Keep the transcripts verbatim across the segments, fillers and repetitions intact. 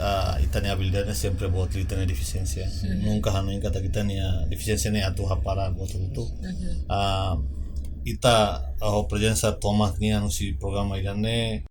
Ah, ita-nia abilidade ne'e sempre boot liu ita-nia defisiénsia. Nunka hanoin katak ita-nia defisiénsia ne'e atu hapara buat hotu. Ah, ita, ah, ho prezensa tomak nian husi programa ida-ne'e.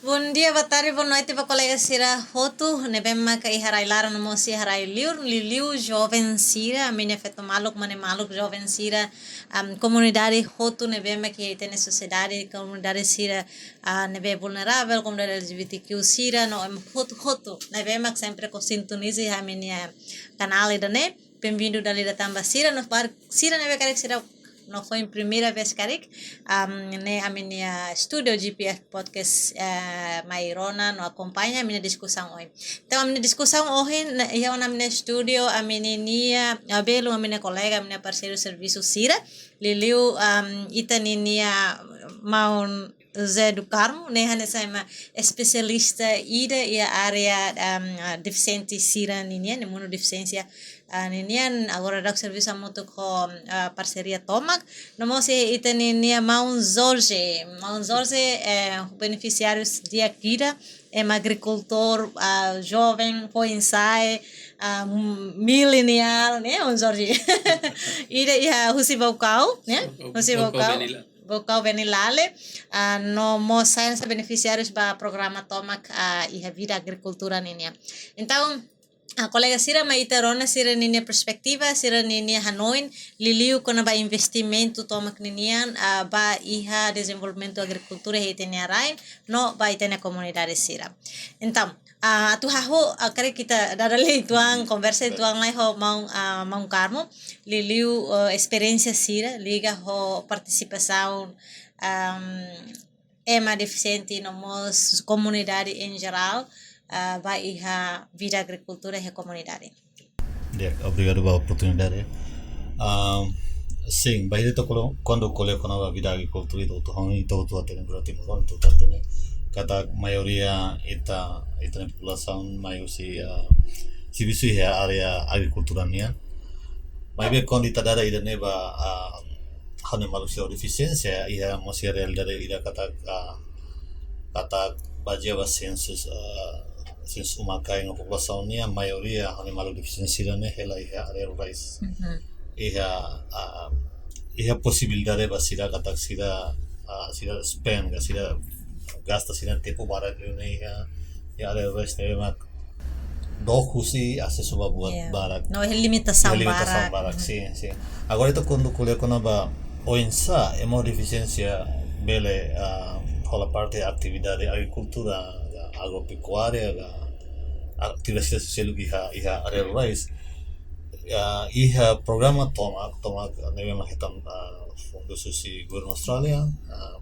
Bom dia, boa tarde, boa noite ba kolega sira hotu ne'ebé maka iha rai-laran no mós iha rai-liur, liuliu joven sira, ami-nia feto maluk, mane maluk, joven sira, am, komunidade hotu ne'ebé maka iha ita-nia sosiedade, komunidade sira, ah, ne'ebé vulneravel, komunidade L G B T Q sira, no ema hotu-hotu ne'ebé maka sempre ko sintoniza iha ami-nia kanál ida-ne'e. Bem-vindo dala ida tan ba sira, no ba sira ne'ebé karik sira no foin primeira vez karik, am, ne'e ami-nia estúdiu G P F Podcast, eh, mai rona no akompaña ami-nia diskusaun ohin. Entaun, ami-nia diskusaun ohin, ne'e, iha ona ami-nia estúdiu, ami-nia, ah, belun, ami-nia kolega, ami-nia parseiru servisu sira, liuliu, am, ita ninia maun José do Carmo, ne'e hanesan ema espesialista ida iha área, am, ah, defisiente sira ninian, ne'e mundu defisiénsia, ah, ninian, agora daudauk servisu hamutuk ho, ah, parseria tomak. No mós iha ita ninia maun Jorge. Maun Jorge, eh, benefisiáriu di'ak ida, ema agrikultór, ah, joven, foin-sa'e, ah, mileniál, ne'e, maun Jorge? Ida iha husi Baucau, ne'e? Husi Baucau, Baucau, Baucau Venilale. Baucau Venilale, ah, no mós sai hanesan benefisiárius ba programa tomak, ah, iha vida agrikultura ninian. Entaun, ah, kolega sira, mai ita rona sira ninia perspetiva, sira ninia hanoin, liuliu kona-ba investimentu tomak ninian, ah, ba iha dezenvolvimentu agrikultura iha ita-nia rai, no ba ita-nia komunidade sira. Entaun, ah, atu hahú, ah, karik ita dada lee uitoan, konversa uitoan lai ho maun, ah, maun Carmo, liuliu, eh, esperiénsia sira, liga ho partisipasaun, am, ema defisiente no mós komunidade em geral, ah, ba iha vida agrikultura iha komunidade. Di'ak, obrigadu ba oportunidade. Ah, sin, bainhira ita ko'alia, kuandu ko'alia kona-ba vida agrikultura, ita hotu, ita hotu hatene, durante timoroan ita hotu hatene katak maioria ita, ita-nia populasaun mai husi, ah, servisu iha área agrikultura nian. Maibé kuandu ita dada ida-ne'e ba, ah, ha'u-nia maluk sira ho defisiénsia, iha mós iha realidade ida katak, ah, katak bazeia ba sensus, ah, sensus uma-kain no populasaun nian, maioria ha'u-nia maluk defisiénsia sira-ne'e hela iha área rurais. Iha, ah, iha posibilidade ba sira katak sira, ah, sira spend ka, sira gasta sira tempu barak liu ne'e iha, iha área rurais ne'ebé mak dook husi asesu ba buat barak. No, iha limitasaun barak. Limitasaun barak, sin, sin. Agora ita kuandu ko'alia kona-ba oinsá ema ho defisiénsia bele, ah, hola parte atividade agrikultura, agropecuária, atividade sosiál iha, iha área rurais. Ah, iha programa tomak, tomak ne'ebé mak hetan, ah, fundus husi governu Austrália, ah,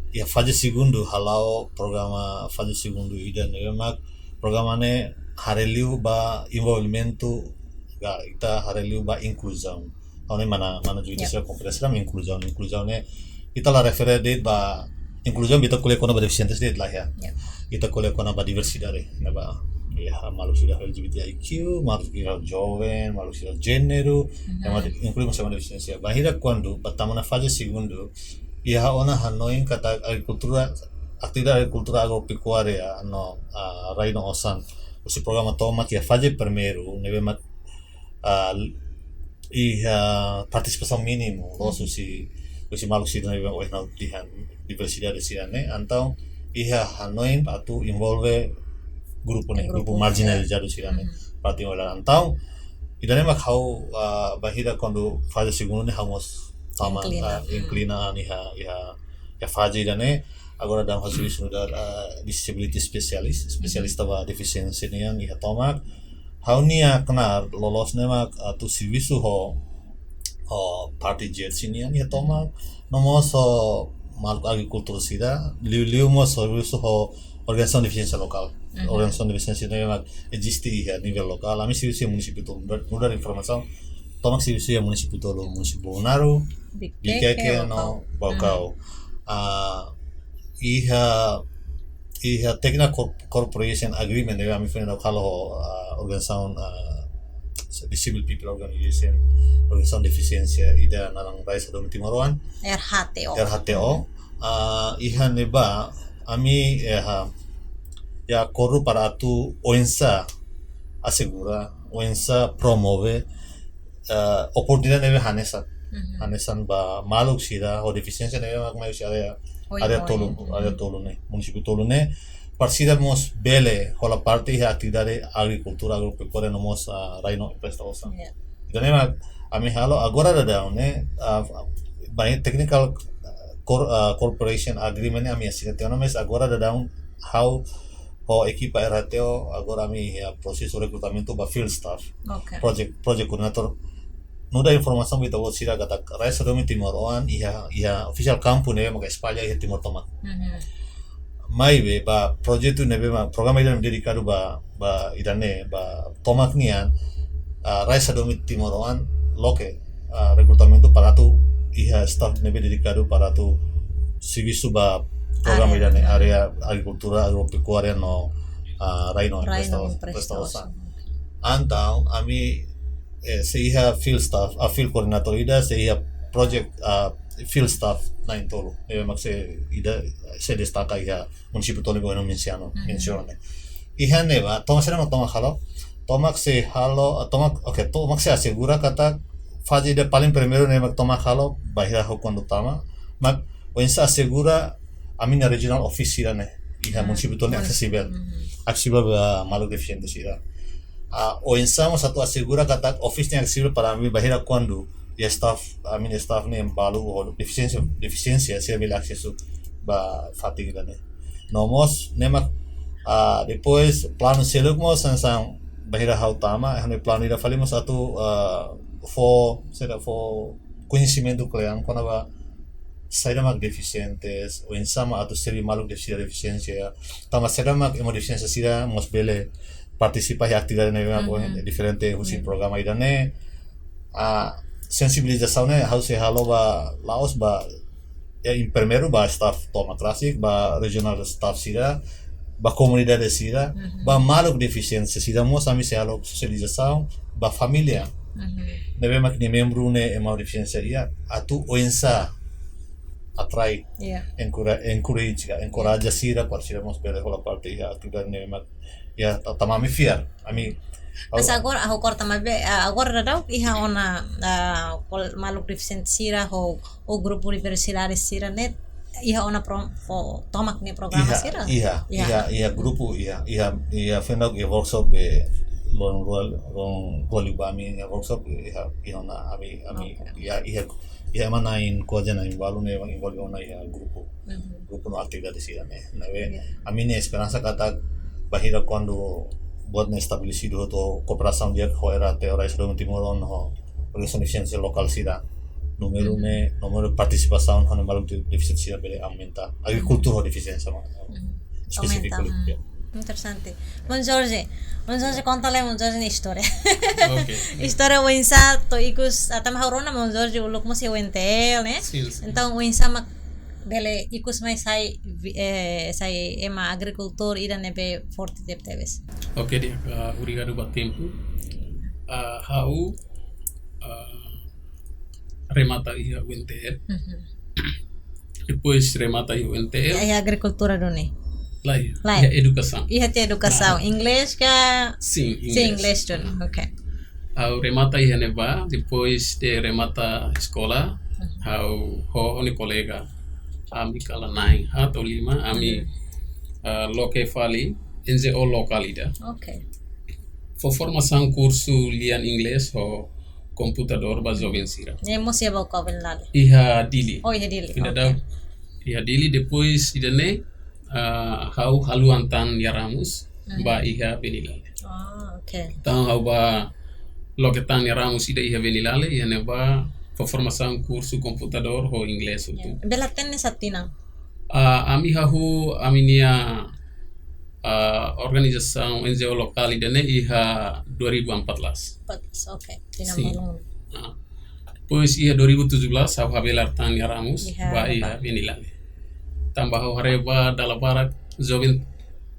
iha faze segundu, hala'o programa faze segundu ida ne'ebé mak programa ne'e haree liu ba envolvimentu, ka ita haree liu ba inkluzaun. Ha'u-nia mana, mana juita sira konferénsia inkluzaun, inkluzaun ne'e ita la refere de'it ba inkluzaun, ita ko'alia kona-ba defisiente de'it lae. Ita ko'alia kona-ba diversidade, ne'ebé iha maluk sira L G B T I Q, maluk sira joven, maluk sira jéneru, ema inklui mós ema defisiénsia. Bainhira kuandu ba tama ona faze segundu, iha ona hanoin katak agrikultura, atividade agrikultura agropecuária no, ah, rai no osan, husi programa tomak iha faze primeiru ne'ebé mak, ah, iha partisipasaun mínimu, loos husi, husi maluk sira ne'ebé ohin ha'u dehan diversidade sira-ne'e, entaun iha hanoin atu envolve grupu ne'e, grupu marjinalizadu sira-ne'e, parte ola. Entaun ida-ne'e mak ha'u, ah, bainhira kuandu faze segundu ne'e ha'u mós tama, inklina, ah, inklina an iha, iha, iha faze ida-ne'e. Agora daudaun ha'u servisu nu'udar, ah, disability specialist, espesialista ba defisiénsia nian iha tomak. Ha'u-nia knaar loloos ne'e mak atu servisu ho, ho parte J R C nian iha tomak, no mós ho maluk agrikultór sira, liuliu mós servisu ho organizasaun defisiénsia lokál. Organizasaun defisiénsia ne'ebé mak eziste iha nivel lokál. Ami servisu iha munisípiu tolu, nu'udar informasaun, tomak servisu iha munisípiu tolu, munisípiu Bobonaro, Viqueque, Viqueque no Baucau. Ah, iha, iha technical corp-, cooperation agreement ne'ebé ami foin daudauk halo ho, ah, organizasaun, ah, disabled people organization, organizasaun defisiénsia ida naran Raiz Hadomi Timoroan, R H T O. R H T O. Ah, iha ne'ebá, ami, eh, ha, ya akordu para atu oinsá asegura, oinsá promove, eh, oportunidade ne'ebé hanesan. Mhm. Hanesan ba maluk sira ho defisiénsia ne'ebé mak mai husi área, Oi, área oi. tolu, Mhm. área tolu ne'e, munisípiu tolu ne'e, para sira mós bele hola parte iha atividade agrikultura, agropekuária no mós, ah, rai no presta osan. Ya. Entaun ne'e mak ami halo agora daudaun ne'e, ah, ba technical, ah, cor-, ah, cooperation agreement ne'e ami asina tiha ona, mas agora daudaun ha'u ho ekipa R H T O agora ami iha prosesu rekrutamentu ba field staff. Oke. Project, project coordinator. Nu'udar informasaun ba ita-boot sira katak rai hadomi timoroan iha, iha ofisiál kampu ne'ebé maka espalla iha Timor tomak. Mhm. Maibé ba projetu ne'ebé mak programa ida dedikadu ba, ba ida-ne'e, ba tomak nian, ah, rai hadomi timoroan loke, ah, rekrutamentu para atu iha staff ne'ebé dedikadu para atu servisu ba programa Área, ida-ne'e, mhm. área agrikultura, agropekuária no, ah, rai no Rai presta no os-, presta presta osan. osan. Entaun ami, eh, sei iha field staff, ah, field coordinator ida, sei iha project, ah, field staff na'in-tolu. Ne'ebé mak sei ida, sei destaka iha munisípiu tolu ne'ebé ohin mensiona, Mhm. mensiona ne'e. Iha ne'ebá, tomak saida mak tomak halo, tomak sei halo, ah, tomak, oke, tomak sei asegura katak faze ida paling primeiru ne'ebé mak tomak halo, bainhira ho kuandu tama, mak oinsá asegura ami-nia regional office sira-ne'e iha Mhm. munisípiu tolu ne'e Munis-, aksesível. Mhm. Aksesível ba maluk defisiente sira. Ah, oinsá mós atu asegura katak office ne'e aksesível para ami bainhira kuandu iha staff, ami-nia staff ne'e balu ho defisiénsia, defisiénsia sira bele asesu ba fatin ida-ne'e. No mós ne'e mak, ah, depois planu seluk mós hanesan bainhira ha'u tama, ha'u-nia planu ida fali mós atu, ah, fó, saida, fó koñesimentu kle'an kona-ba saida mak defisientes, oinsá mak atu serbí maluk defi-, defisiénsia, tanba saida mak ema defisiénsia sira mós bele partisipa iha atividade ne'ebé mak Mhm. diferente husi Mhm. programa ida-ne'e. Ah, sensibilizasaun ne'e ha'u sei halo ba la'ós ba, ya, em primeiru ba staff tomak rasik, ba regional staff sira, ba komunidade sira, Mhm. ba maluk defisiénsia sira mós ami sei halo sosializasaun, ba família. Mhm. Ne'ebé mak nia membru ne'e ema defisiénsia iha, atu oinsá atrai, Iya. encoura-, encourage ka, encourage sira para sira mós bele hola parte iha atividade ne'ebé mak, ya, ta-, tanba ami fiar, ami Mas agora, ha'u korta maibé, ah, agora daudaun iha ona, ah, kol-, maluk defisiente sira ho, ho grupu universitáriu sira-ne'e, iha ona pro-, ho tomak nia programa Iha, sira? iha, Iha. iha, iha grupu, iha, iha, iha fenok, iha workshop, eh, loron rua, loron rua liubá ami, iha workshop, iha, iha ona ami, ami, Oke. iha, iha, iha ema na'in-rua, na'in-balu ne'e, envolve ona iha grupu. Mhm. Grupu no atividade sira-ne'e. Ne'ebé, Iya. ami-nia esperansa katak bainhira kuandu buat ne'e estabelesidu hotu kooperasaun di'ak ho R H T O, rai hadomi timoroan ho organizasaun defisiénsia lokál sira. Númeru Mhm. ne'e, númeru partisipasaun ho maluk de-, defisiente sira bele aumenta. Agrikultura ho defisiénsia, Mhm. Aumenta, espesífiku, hmm. ya. Interesante. Maun Jorge, Maun Jorge konta lai Maun Jorge nia istória. Oke. Istória oinsá to'o ikus, ah, tanba ha'u rona Maun Jorge uluk mós iha U N T L, ne'e? Sin, sin. Entaun oinsá mak bele ikus mai sai vi-, eh, sai ema agrikultór ida ne'ebé forte tebetebes. Oke, di'ak, ah, obrigadu ba tempu. Ah, ha'u, ah, remata iha U N T L. Mhm. Depois remata iha U N T L. Iha, iha agrikultura duni? Lae, Lae. iha edukasaun. Iha tiha edukasaun. Ah. Inglés ka? Sin, Sin, inglés. Inglés duni. Ah. Oke. Ha'u remata iha ne'ebá, depois de remata eskola, Mhm. ha'u ho ha'u-nia kolega, ami kala na'in, haat ou lima, ami, Mhm. ah, loke fali N G O lokál ida. Oke. Fó formasaun kursu lian inglés ho komputadór ba joven sira. Ne'e mós iha Baucau, Venilale? Iha Dili. Oh, iha Dili. Oke. Ida daudaun iha Dili, depois ida-ne'e, ah, ha'u haluha tan iha Ramus, Hmm. ba iha Venilale. Ah, oke. Entaun ha'u bá loke tan iha Ramus ida iha Venilale, iha ne'ebá fó formasaun kursu komputadór ho inglés Ya. hotu. Bele hatene sá tinan? Ah, ami hahú ami-nia, ah, organizasaun N G O lokál ida-ne'e iha dua ribu empat belas. Empat belas, oke. Tinan Sin. balun. Ah. Depois iha dua ribu tujuh belas, ha'u habelar tan iha Ramus, Iha ba Rabat. iha Venilale. Tanba ha'u haree ba dala barak, joven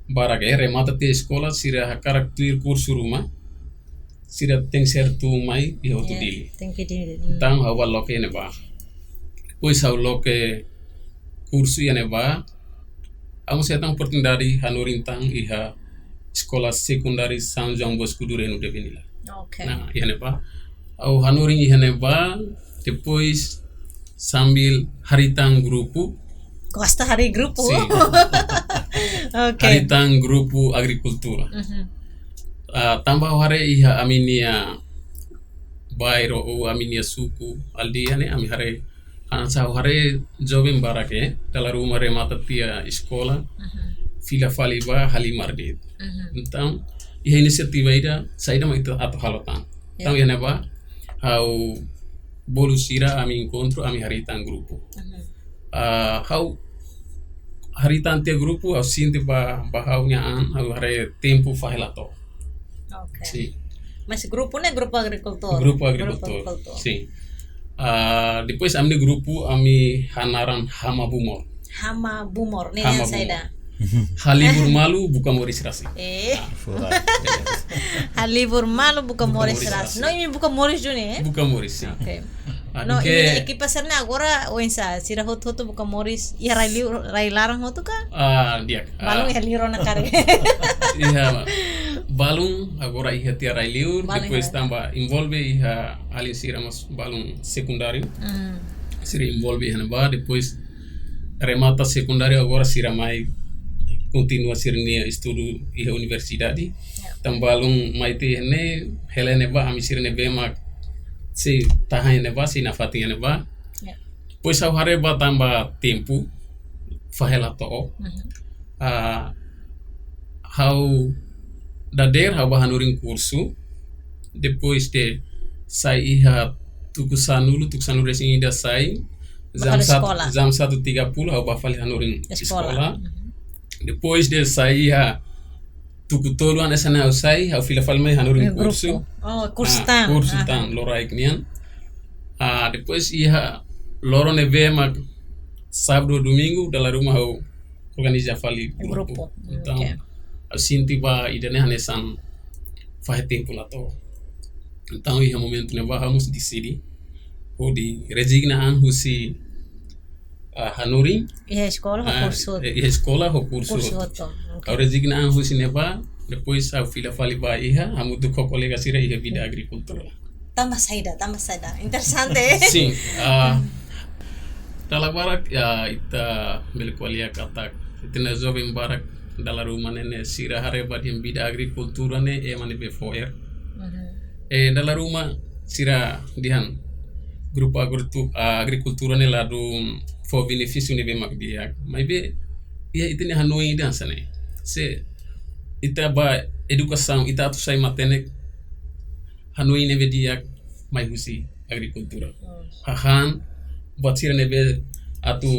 barak, eh, remata tiha eskola, sira hakarak tuir kursu ruma, sira tenke ser tun mai iha hotu Ya, Dili. tenke Dili. Hmm. Entaun ha'u bá loke ne'ebá. Depois ha'u loke kursu iha ne'ebá, ha'u mós hetan oportunidade hanorin tan iha Eskola Sekundária São João Bosco do Reno de Benila. Oke. Nah, iha ne'ebá ha'u hanorin iha ne'ebá, depois sambil harii tan grupu. Gosta harii grupu? Sin. Oke. Harii tan grupu agrikultura. Mhm. Ah, tanba ha'u haree iha ami-nia bairru ou ami-nia suku, aldeia ne'e, ami haree, hanesan ha'u haree joven barak, eh, dala ruma remata tiha eskola, Mhm. fila fali ba halimar de'it. Mhm. Entaun, iha inisiativa ida, saida mak ita atu halo tan. Ya. Entaun, iha ne'ebá, ha'u bolu sira, ami enkontru, ami harii tan grupu. Mhm. Ah, ha'u harii tan tiha grupu, ha'u sente ba, ba ha'u-nia an, ha'u haree tempu fahe la to'o. Oke. Sin. Mas grupu ne'e grupu agrikultór? Grupu agrikultór. Grupu agrikultór. Sin. Ah, depois ami-nia grupu, ami hanaran Hama Bumor. Hama Bumor, ne'e Hama hanesan Bumor. Saida? Halibur malu buka moris rasik. Eh. Ah. Furak. Halibur malu buka Buka moris moris rasik. rasik. No, imi buka moris duni, eh? Buka moris, sin. Oke. Ah, No, duké imi ekipa sira-ne'e agora, oinsá, sira hotu-hotu buka moris, iha rai liur, rai laran hotu ka? Ah, di'ak. Balun Ah. iha liur ona karik. Iha, balun agora iha tiha rai liur, Balun depois iha. tanba envolve iha alin sira mós balun sekundáriu. Hmm. Sira envolve iha ne'ebá, depois remata sekundáriu agora sira mai kontinua sira-nia estudu iha universidade. Ya. Entaun balun mai tiha ne'e, hela ne'ebá ami sira ne'ebé mak sei tahan ne'ebá, sei nafatin ne'ebá. Ya. Depois ha'u haree ba tanba tempu fahe la to'o. Mhm. Ah, ha'u dadeer ha'u ba hanorin kursu. Depois de sai iha tuku sanulu, tuku sanulu-resin-ida sai. Ba Jam halo satu, eskola. jam satu tiga puluh ha'u ba fali hanorin Eskola. eskola. Mhm. Depois de sai iha tuku tolu hanesan ne'e ha'u sai, ha'u fila fali mai hanorin Eh, grupu. kursu. Oh, kursu Ah, tan. kursu Aha. tan, loraik nian. Ah, depois iha loron ne'ebé mak sábadu, domingu, dala ruma ha'u organiza fali grupu. Grupu. Entaun, Oke. ha'u sente ba ida-ne'e hanesan fahe tempu la to'o. Entaun, iha momentu ne'ebá ha'u mós deside hodi rezigna an husi, ah, hanorin. Iha eskola ho Ah, kursu. eh, iha eskola ho kursu Kursu hotu. hotu. Oke. Ha'u rezigna an husi ne'ebá, depois ha'u fila fali ba iha, hamutuk ho kolega sira iha vida agrikultura. Tanba saida, tanba saida. Interesante, eh? Sin, ah, dala barak, ya, ita bele ko'alia katak ita-nia joven barak dala ruma ne'e ne'e sira haree ba dehan vida agrikultura ne'e ema ne'ebé fo'er. Mhm. Eh, dala ruma sira dehan grupu agritu-, ah, agrikultura ne'e ladún fó benefísiu ne'ebé mak di'ak. Maibé, iha ita-nia hanoin ida hanesan ne'e. Se ita ba edukasaun, ita atu sai matenek, hanoin ne'ebé di'ak mai husi agrikultura. Hmm. Hahán, buat sira ne'ebé atu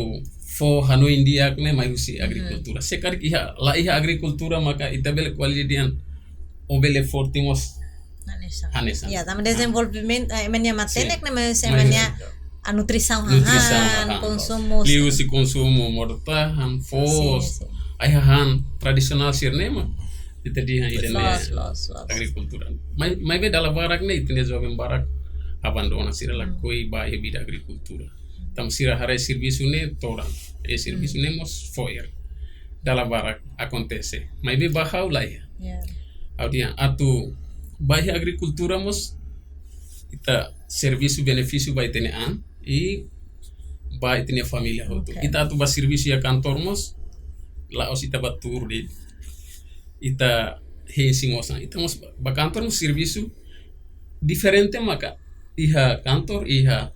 fó hanoin di'ak ne'e mai husi Mhm. agrikultura. Se karik iha, la iha agrikultura maka ita bele ko'alia dehan ó bele forte mós Hanesan. hanesan. Ya, tanba Ah. dezenvolvimentu, eh, ema-nia matenek Sin. ne'e, mas Mas ema-nia, ah, nutrisaun Nutrisaun hahán, hahán. konsumu. Liuhusi konsumu modo-tahan, foos. Sin, sin. Ai-hahán tradisionál sira-ne'e mak ita dehan ida-ne'e Loos, loos, loos. agrikultura. Mai, maibé dala barak ne'e ita-nia joven barak abandona, sira Hmm. lakohi ba iha vida agrikultura. Tanba sira haree servisu ne'e todan. E servisu Hmm. ne'e mós fo'er. Dala barak akontese. Maibé ba ha'u la iha. Ya. Ha'u dehan atu ba iha agrikultura mós ita servisu benefísiu ba ita-nia an i ba ita-nia família hotu. Oke. Ita atu ba servisu iha kantor mós, la'ós ita ba tuur de'it. Ita hein sin osan. Ita mós ba, ba kantor mós servisu diferente maka iha kantor, iha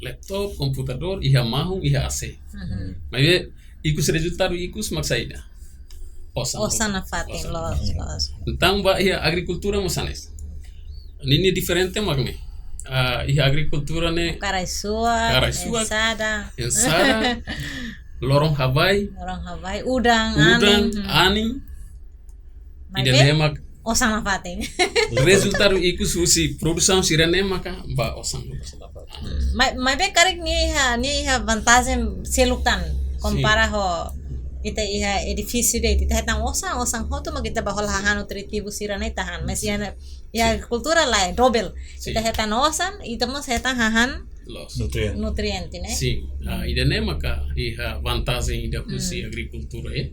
laptop, komputadór, iha mahon, iha A C. Mhm. Maibé ikus rezultadu ikus mak saida? Osan. Osan nafatin, Osan. loos, loos. Entaun ba iha agrikultura mós hanesan. Ninia diferente mak ne'e. Ah, iha agrikultura ne'e Karaisuak, Karaisuak, ensada. ensada, loron habai, Loron habai, udan, udan, anin. Hmm. anin. Maibé, Ida-ne'e mak osan nafatin. rezultadu ikus husi produsaun sira-ne'e maka ba osan. Hmm. Mai, maibé karik nia iha, nia iha vantajen seluk tan Sin. kompara ho ita iha edifísiu de'it, ita hetan osan, osan hotu mak ita ba hola hahán nutritivu sira-ne'e ita han. Mas iha ne'e, iha Sin. agrikultura lae, dobel. Sin. Ita hetan osan, ita mós hetan hahán Loos. Nutriente. Nutriente, ne'e? Sin. Ah, ida-ne'e maka iha vantajen ida husi agrikultura, eh.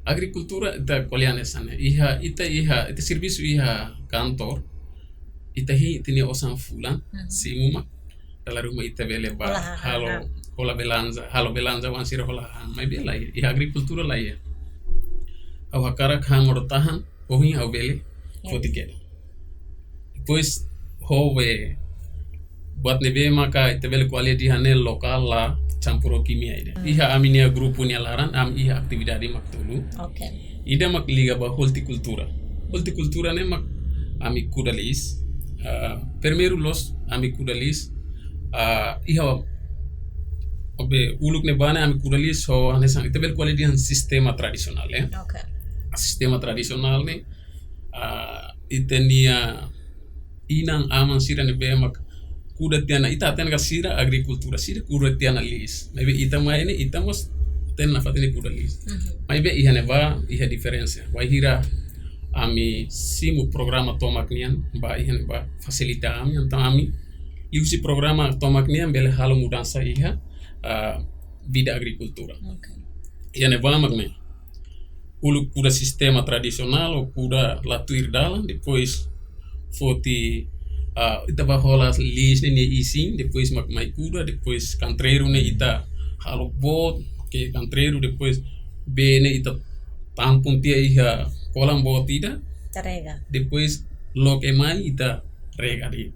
Agrikultura ita ko'alia hanesan ne'e. Iha, ita iha, ita servisu iha kantor. Ita hein ita-nia osan fulan, simu mak dala ruma ita bele bá hola hahán, halo, hola belanja, halo belanja oan sira hola hahán. Maibé lae, iha agrikultura lae. Ha'u hakarak hahán moro-tahan, ohin ha'u bele foti kedas. Depois, ho be, buat ne'ebé maka ita bele ko'alia dehan ne'e lokál, la campur ho kimia ida. Iha ami-nia grupu nia laran, ami iha atividade mak tolu. Oke. Ida mak liga ba holtikultura. Holtikultura ne'e mak ami kuda liis. Ah, primeiru loos ami kuda liis. Ah, iha, obe, uluk ne'ebá ne'e ami kuda liis ho hanesan ita bele ko'alia dehan sistema tradisionál, eh. Oke. Sistema tradisionál ne'e, ah, ita-nia inan-aman sira ne'ebé mak kuda tiha ona, ita hatene katak sira agrikultura, sira kuda tiha ona liis. Maibé ita mai ne'e, ita mós hatene nafatin kuda liis. Maibé iha ne'ebá, iha diferensa. Wainhira ami simu programa tomak nian, ba iha ne'ebá fasilita ami, entaun ami liuhusi programa tomak nian bele halo mudansa iha, ah, vida agrikultura. Oke. Iha ne'ebá mak ne'e. Uluk kuda sistema tradisionál ou kuda la tuir dalan, depois foti, ah, ita bá hola liis ne'e nia isin, depois mak mai kuda, depois kantreiru ne'e ita halo boot, ke kantreiru, depois bee ne'e ita tampung tiha iha kolam boot ida. Ita rega. Depois loke mai ita rega de'it.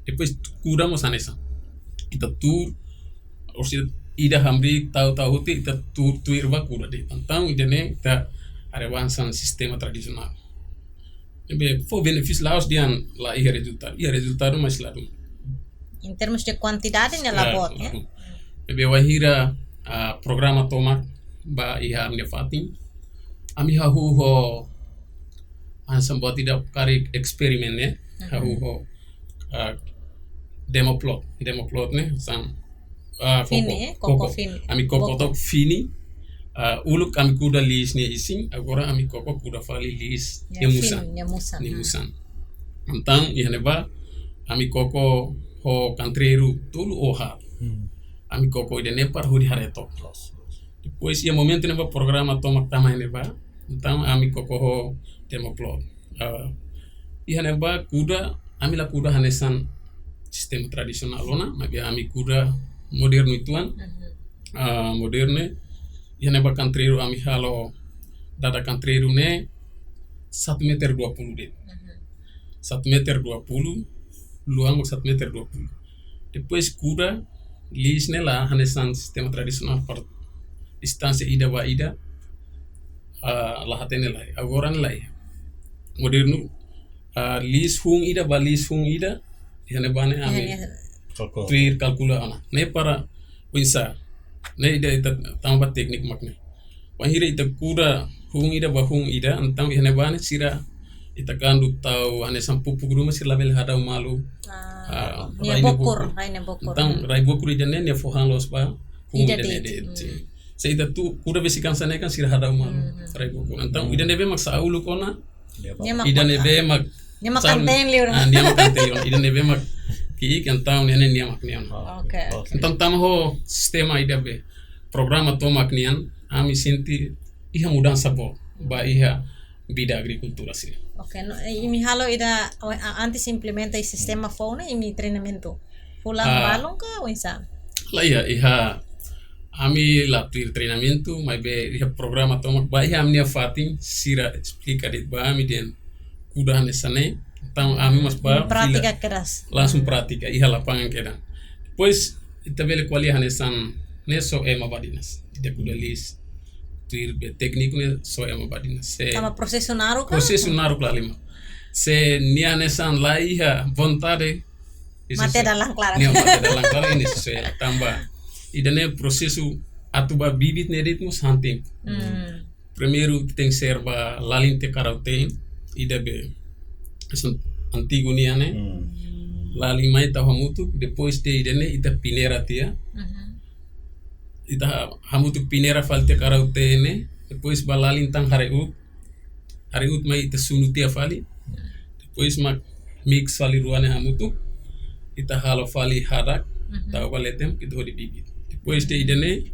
Depois kuda mós hanesan. Ita tuur, orsida ida hamriik tau tau hotu ita tuur, tuir ba kuda de'it. Entaun ida-ne'e ita haree hanesan sistema tradisionál. Ne'ebé fó benefísiu la'ós dehan la iha rezultadu. Iha rezultadu maibé la dún. Em termos de quantidade, ne'e la boot, la dún. Ne'ebé wainhira, ah, programa tomak ba iha ami-nia fatin. Ami hahú ho hanesan buat ida karik eksperimentu ne'e. Hahú ho, ah, demo plot. Demo plot ne'e hanesan, ah, fini, koko, eh? Koko, koko fini. Ami koko tok fini. Ah, uluk ami kuda liis nia isin, agora ami koko kuda fali liis nia musan. Nia musan. Entaun iha ne'ebá ami koko ho kantreiru tolu ou haat. Ami koko ida-ne'e para hodi haree took. Depois iha momentu ne'ebá programa tomak tama iha ne'ebá, entaun ami koko ho demo plot. Ah, iha ne'ebá kuda, ami la kuda hanesan sistema tradisionál ona, maibé ami kuda modernu uitoan. Ah, modernu, iha ne'ebá kantreiru ami halo dada kantreiru ne'e satu meter dua puluh de'it. Satu meter dua puluh, luan satu meter dua puluh. Depois kuda liis ne'e la hanesan sistema tradisionál para distánsia ida ba ida, ah, la hatene lai. Agora ne'e lae. Modernu, ah, liis hun ida ba liis hun ida, iha ne'ebá ne'e ami tuir kalkula ona. Ne'e para oinsá. Ne'e ida ita tama ba tékniku mak ne'e. Wainhira ita kuda hun ida ba hun ida, entaun iha ne'ebá ne'e sira ita kuandu tau hanesan pupuk ruma sira labele hadau malu. Ah, rai-bokur, rai-bokur. Entaun rai-bokur ida-ne'e nia fó han loos ba hun ida-ne'e de'it. Se ita tuur kuda besik hanesan ne'e kan sira hadau malu. Rai-bokur. Entaun ida ne'ebé mak sa'e uluk ona, ida ne'ebé mak, nia mak sa'e uluk. Kanten liu. Ah, nia mak kanten liu. Ida ne'ebé mak ki'ik, entaun nia ne'e nia mak neon. Oke. Entaun tama ho sistema ida be programa tomak nian, ami sente iha mudansa boot ba iha vida agrikultura sira. Oke, no, eh, imi halo ida, a-, antes implementa sistema foun ne'e, imi treinamentu fulan balun ka oinsá? Lae, iha, iha ami la tuir treinamentu, maibé iha programa tomak ba iha ami-nia fatin sira esplika de'it ba ami dehan kuda hanesan ne'e, entaun ami mós bá prátika fila kedas. Langsung prátika iha lapangan kedan. Depois ita bele ko'alia hanesan ne'e só ema badinas. Ita kuda liis tuir be tékniku ne'e só ema badinas. Se tanba prosesu naruk ka? Prosesu naruk la lima. Se nia hanesan la iha vontade, mate dalan klaran. Nia mate dalan klaran, nia sei hela tanba ida-ne'e prosesu atu ba bibit ne'e de'it mós han tempu. Primeiru tenke ser ba lalin tiha karau-teen, ida be hanesan antigu nian ne'e. Lalin mai tau hamutuk, depois de ida-ne'e ita peneira tiha. Ita ha-, hamutuk peneira fali tiha karau-teen ne'e, depois ba lalin tan hare-uut. Hare-uut mai ita sunu tiha fali. Depois mak mix fali rua ne'e hamutuk. Ita halo fali hadak. Tau ba leten ita hodi bibit. Depois de ida-ne'e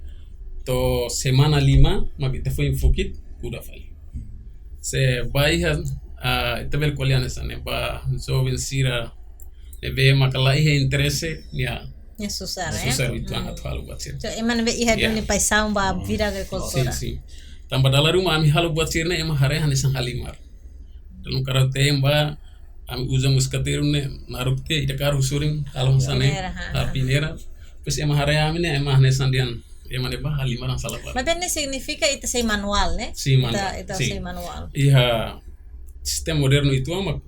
to'o semana lima mak ita foin fokit kuda fali. Se ba iha, ah, ita bele ko'alia hanesan ne'e ba joven sira ne'ebé maka la iha interese nia, nia susar, nia susar uitoan atu halo buat sira. So, ema ne'ebé iha duni paixaun ba vida agrikultura. Sin, sin. Tanba dala ruma ami halo buat sira-ne'e ema haree hanesan halimar. Dalam karakter ba ami uza mosketeru ne'e naruk tiha ida karik husu sorin halo hanesan ne'e, peneira, ha, peneira. Depois ema haree ami ne'e ema hanesan dehan ema ne'ebá halimar hanesan sala ba. Maibé ne'e signifika ita sei manuál, ne'e? Sin, manuál. Ita, ita sei manuál. Iha sistema modernu uitoan mak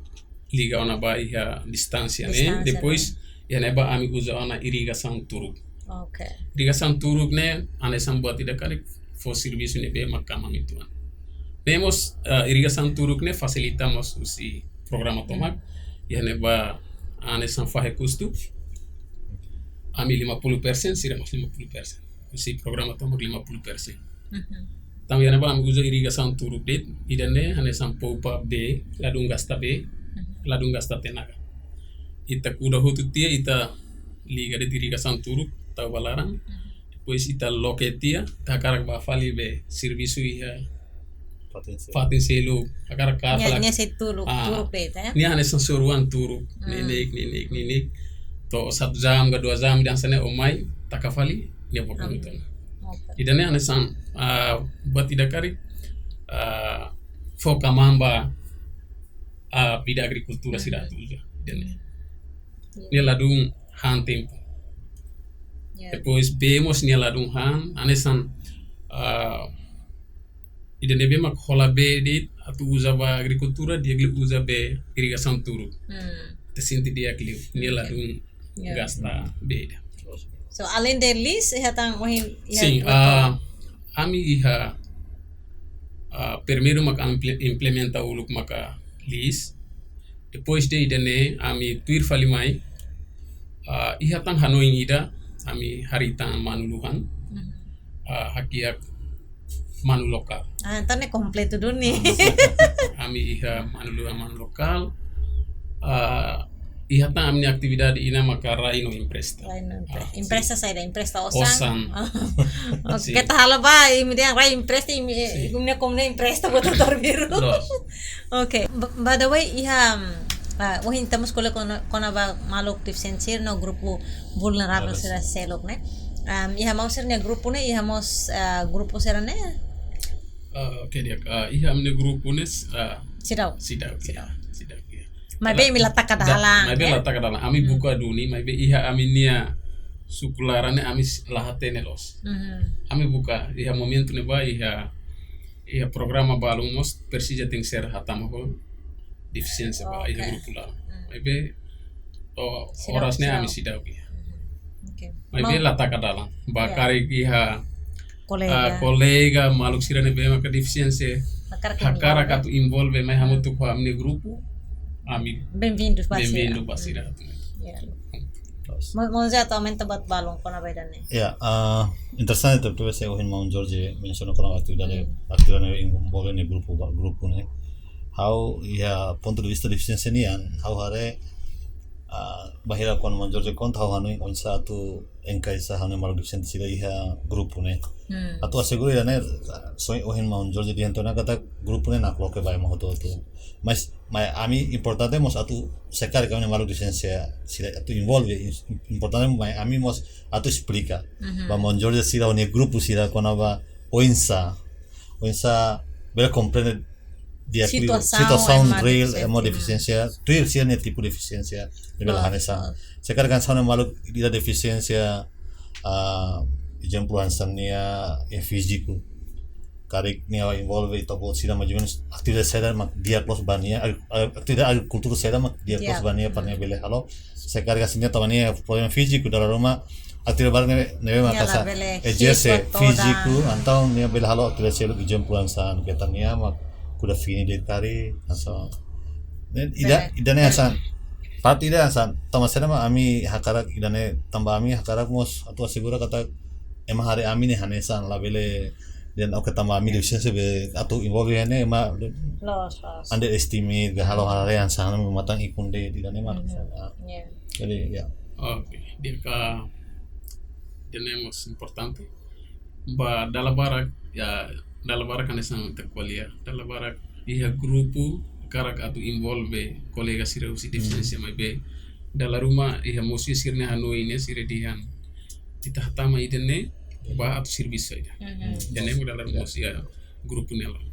liga ona ba iha distánsia ne'e. Distánsia ne'e. Depois iha ne'ebá ami uza ona irrigasaun turuk. Oke. Irrigasaun turuk ne'e hanesan buat ida karik fó servisu ne'ebé mak kamang uitoan. Ne'e mós, eh, irrigasaun turuk ne'e fasilita mós husi programa tomak. Iha ne'ebá hanesan fahe kustu. Ami lima puluh persen, sira mós lima puluh persen. Husi programa tomak lima puluh persen. Tanba iha ne'ebá ami uza irrigasaun turuk de'it, ida-ne'e hanesan poupa bee, ladún gasta bee, ladún gasta tenaga. Ita kuda hotu tiha, ita liga de'it irrigasaun turuk, tau ba laran. Depois ita loke tiha, ita hakarak bá fali be servisu iha fatin seluk. Fatin seluk, hakarak ka nia, fali. Nia sei turuk, ah, turuk de'it, ya? Nia hanesan soruan turuk, neineik, neineik, neineik. To'o satu jam ka dua jam dehan hanesan ne'e ó mai, taka fali, nia bá kunu tan. Oke. Ida-ne'e hanesan, ah, buat ida karik, ah, fó kamang ba, ah, vida agrikultura sira atu uza. Ida-ne'e. Nia ladún han tempu. Ya. Depois bee mós nia ladún han, hanesan, ah, ida ne'ebé mak hola bee de'it atu uza ba agrikultura, di'ak liu uza bee irrigasaun turuk. Ita sente di'ak liu, nia ladún gasta bee ida. So, além de LIS, iha tan ohin, iha... Sin, ah, ami iha, ah, primeiru mak ami imple-, implementa uluk maka LIS. Depois de ida-ne'e ami tuir fali mai, ah, iha tan hanoin ida, ami harii tan manu luhan, ah, hakiak manu lokál. Ah, entaun ne'e kompletu duni. Ami iha manu luhan, manu lokál. Ah, iha tan ami-nia atividade ida maka rai no empresta. Rai no empresta. Ah, empresta saida? Empresta osan? Osan. Oke, sin. Keta halo ba, imi dehan rai empresta, imi, sin, imi-nia komunidade empresta buat Doutór Biru. Loos. Oke, b-, by the way, iha, ah, ohin ita mós ko'alia kona-, kona-ba maluk defisiénsia no grupu vulneravel sira seluk, ne'e? Am, iha maun sira-nia grupu ne'e, iha mós, ah, grupu sira ne'e? Ah, oke, di'ak, ah, iha ami-nia grupu ne'e, ah, seidauk. Seidauk, seidauk. Seidauk, ya. Maibé imi la taka dalan, maibé la taka dalan. Ami buka duni, maibé iha ami-nia suku laran ne'e ami s-, la hatene loos. Ami buka, iha momentu ne'ebá, iha, iha programa balun mós presiza tenke ser hatama ho defisiénsia ba iha grupu laran. Maibé, oh, oras ne'e ami seidauk iha. Oke. Maibé la taka dalan. Ba karik iha kolega, ah, kolega, maluk sira ne'ebé maka defisiénsia hakarak atu envolve mai hamutuk ho ami-nia grupu, ami benvindu ba sira. Benvindu ba sira. Ya. Mo-, Monze atu aumenta buat balun kona-ba ida-ne'e. Ya, ah, interesante tu, tu se ohin maun Jorge mensiona kona-ba atividade, atividade envolve iha grupu ba, grupu ne'e. Ha'u iha pontu de vista defisiénsia nian, ha'u haree, ah, bainhira kuandu maun Jorge konta, ha'u hanoin oinsá atu enkaixa ha'u-nia maluk defisiénsia sira iha grupu ne'e. Atu asegura ida-ne'e, so ohin maun Jorge dehan tiha ona katak grupu ne'e nakloke ba ema hotu-hotu. Mas, mai ami importante mós atu se karik ami-nia maluk defisiénsia sira atu envolve, im-, importante mai ami mós atu esplika ba maun Jorge sira ho nia grupu sira kona-ba oinsá, oinsá bele komprende di'ak liu situasaun, situasaun ema reál defisiénsia, ema defisiénsia, tuir sira-nia tipu defisiénsia, ne'ebé la hanesan. Se karik hanesan maluk ida defisiénsia, ah, ezemplu hanesan nia, eh, fíziku. Karik nia envolve ita-boot sira mais ou menus atividade saida mak di'ak loos ba nia, ag-, ag-, atividade agrikultura saida mak di'ak loos ba nia para nia bele halo. Se karik hanesan nia tanba nia problema fíziku, dala ruma atividade barak ne'e, ne'e mak nia la bele ezerse fíziku, entaun nia bele halo atividade seluk, ezemplu hanesan ketak nia mak kuda fini de'it karik, hanesan. Ne'e ida, ida-ne'e hanesan. Parte ida hanesan, tanba saida mak ami hakarak ida-ne'e, tanba ami hakarak mós atu asegura katak ema haree ami ne'e hanesan, labele dehan oke tanba ami defisiénsia be atu envolve ne'e ema loos, loos, underestimate, be halo haree hanesan matan ikun de'it, ida-ne'e mak. Ya. Jadi, ya. Oke, di'ak, ida-ne'e mós importante. Ba dala barak, ya, dala barak hanesan ita ko'alia. Dala barak iha grupu hakarak atu envolve kolega sira husi defisiénsia, maibé dala ruma iha mosu sira-nia hanoin ne'e, sira dehan ita hatama ida-ne'e ba atu servisu saida. Ida-ne'e mós dala ruma mosu iha grupu ne'e la'o.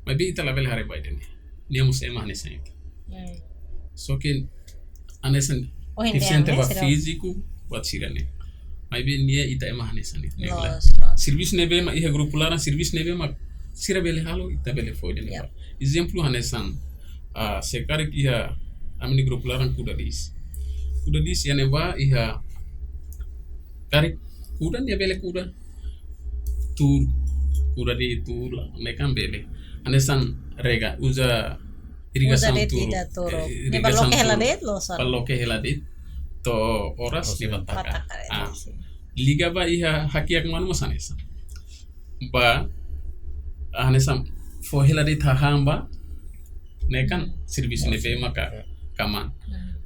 Maibé ita labele haree ba ida-ne'e. Nia mós ema hanesan ita. Só ke hanesan defisiente ba fíziku buat sira-ne'e. Maibé nia ita ema hanesan ita. Ne'e kala. Servisu ne'ebé mak iha grupu laran, servisu ne'ebé mak sira bele halo, ita bele fó ida-ne'e ba. Ezemplu hanesan, ah, se karik iha ami-nia grupu laran kuda diis. Kuda diis iha ne'ebá iha karik kuda, nia bele kuda. Tuur, kuda de'it tuur, la, ne'e kan bele. Hanesan rega, uza irrigasaun de'it tuur, ida tuur. Ne'e ba loke hela de'it, loos ona. Ba loke hela de'it, to'o oras ne'e ba taka. Ba taka de'it, ah, sin. Liga ba iha hakiak manu mós hanesan. Ba, ah, hanesan fó hela de'it hahán ba, ne'e kan servisu ne'ebé maka kmaan.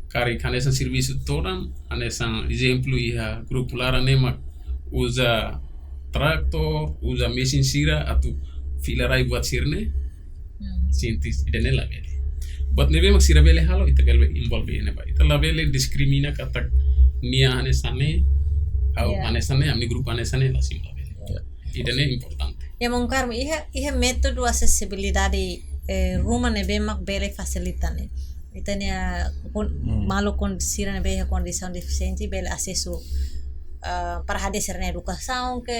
Karik hanesan servisu todan, hanesan ezemplu iha grupu laran ne'e mak uza traktór, uza mesin sira atu fila rai buat sira-ne'e. Sinti ida-ne'e labele. Buat ne'ebé mak sira bele halo, ita bele envolve iha ne'ebá. Ita labele diskrimina katak nia hanesan ne'e, ha'u hanesan ne'e, ami grupu hanesan ne'e, la, sin, labele. Ida-ne'e importante. Ya, maun Carmo, iha, iha métodu asesibilidade, eh, ruma ne'ebé mak bele fasilita ne'e. Ita-nia kon-, maluk kon-, sira ne'ebé iha kondisaun defisiente bele asesu, ah, para hadi'a sira-nia edukasaun ka,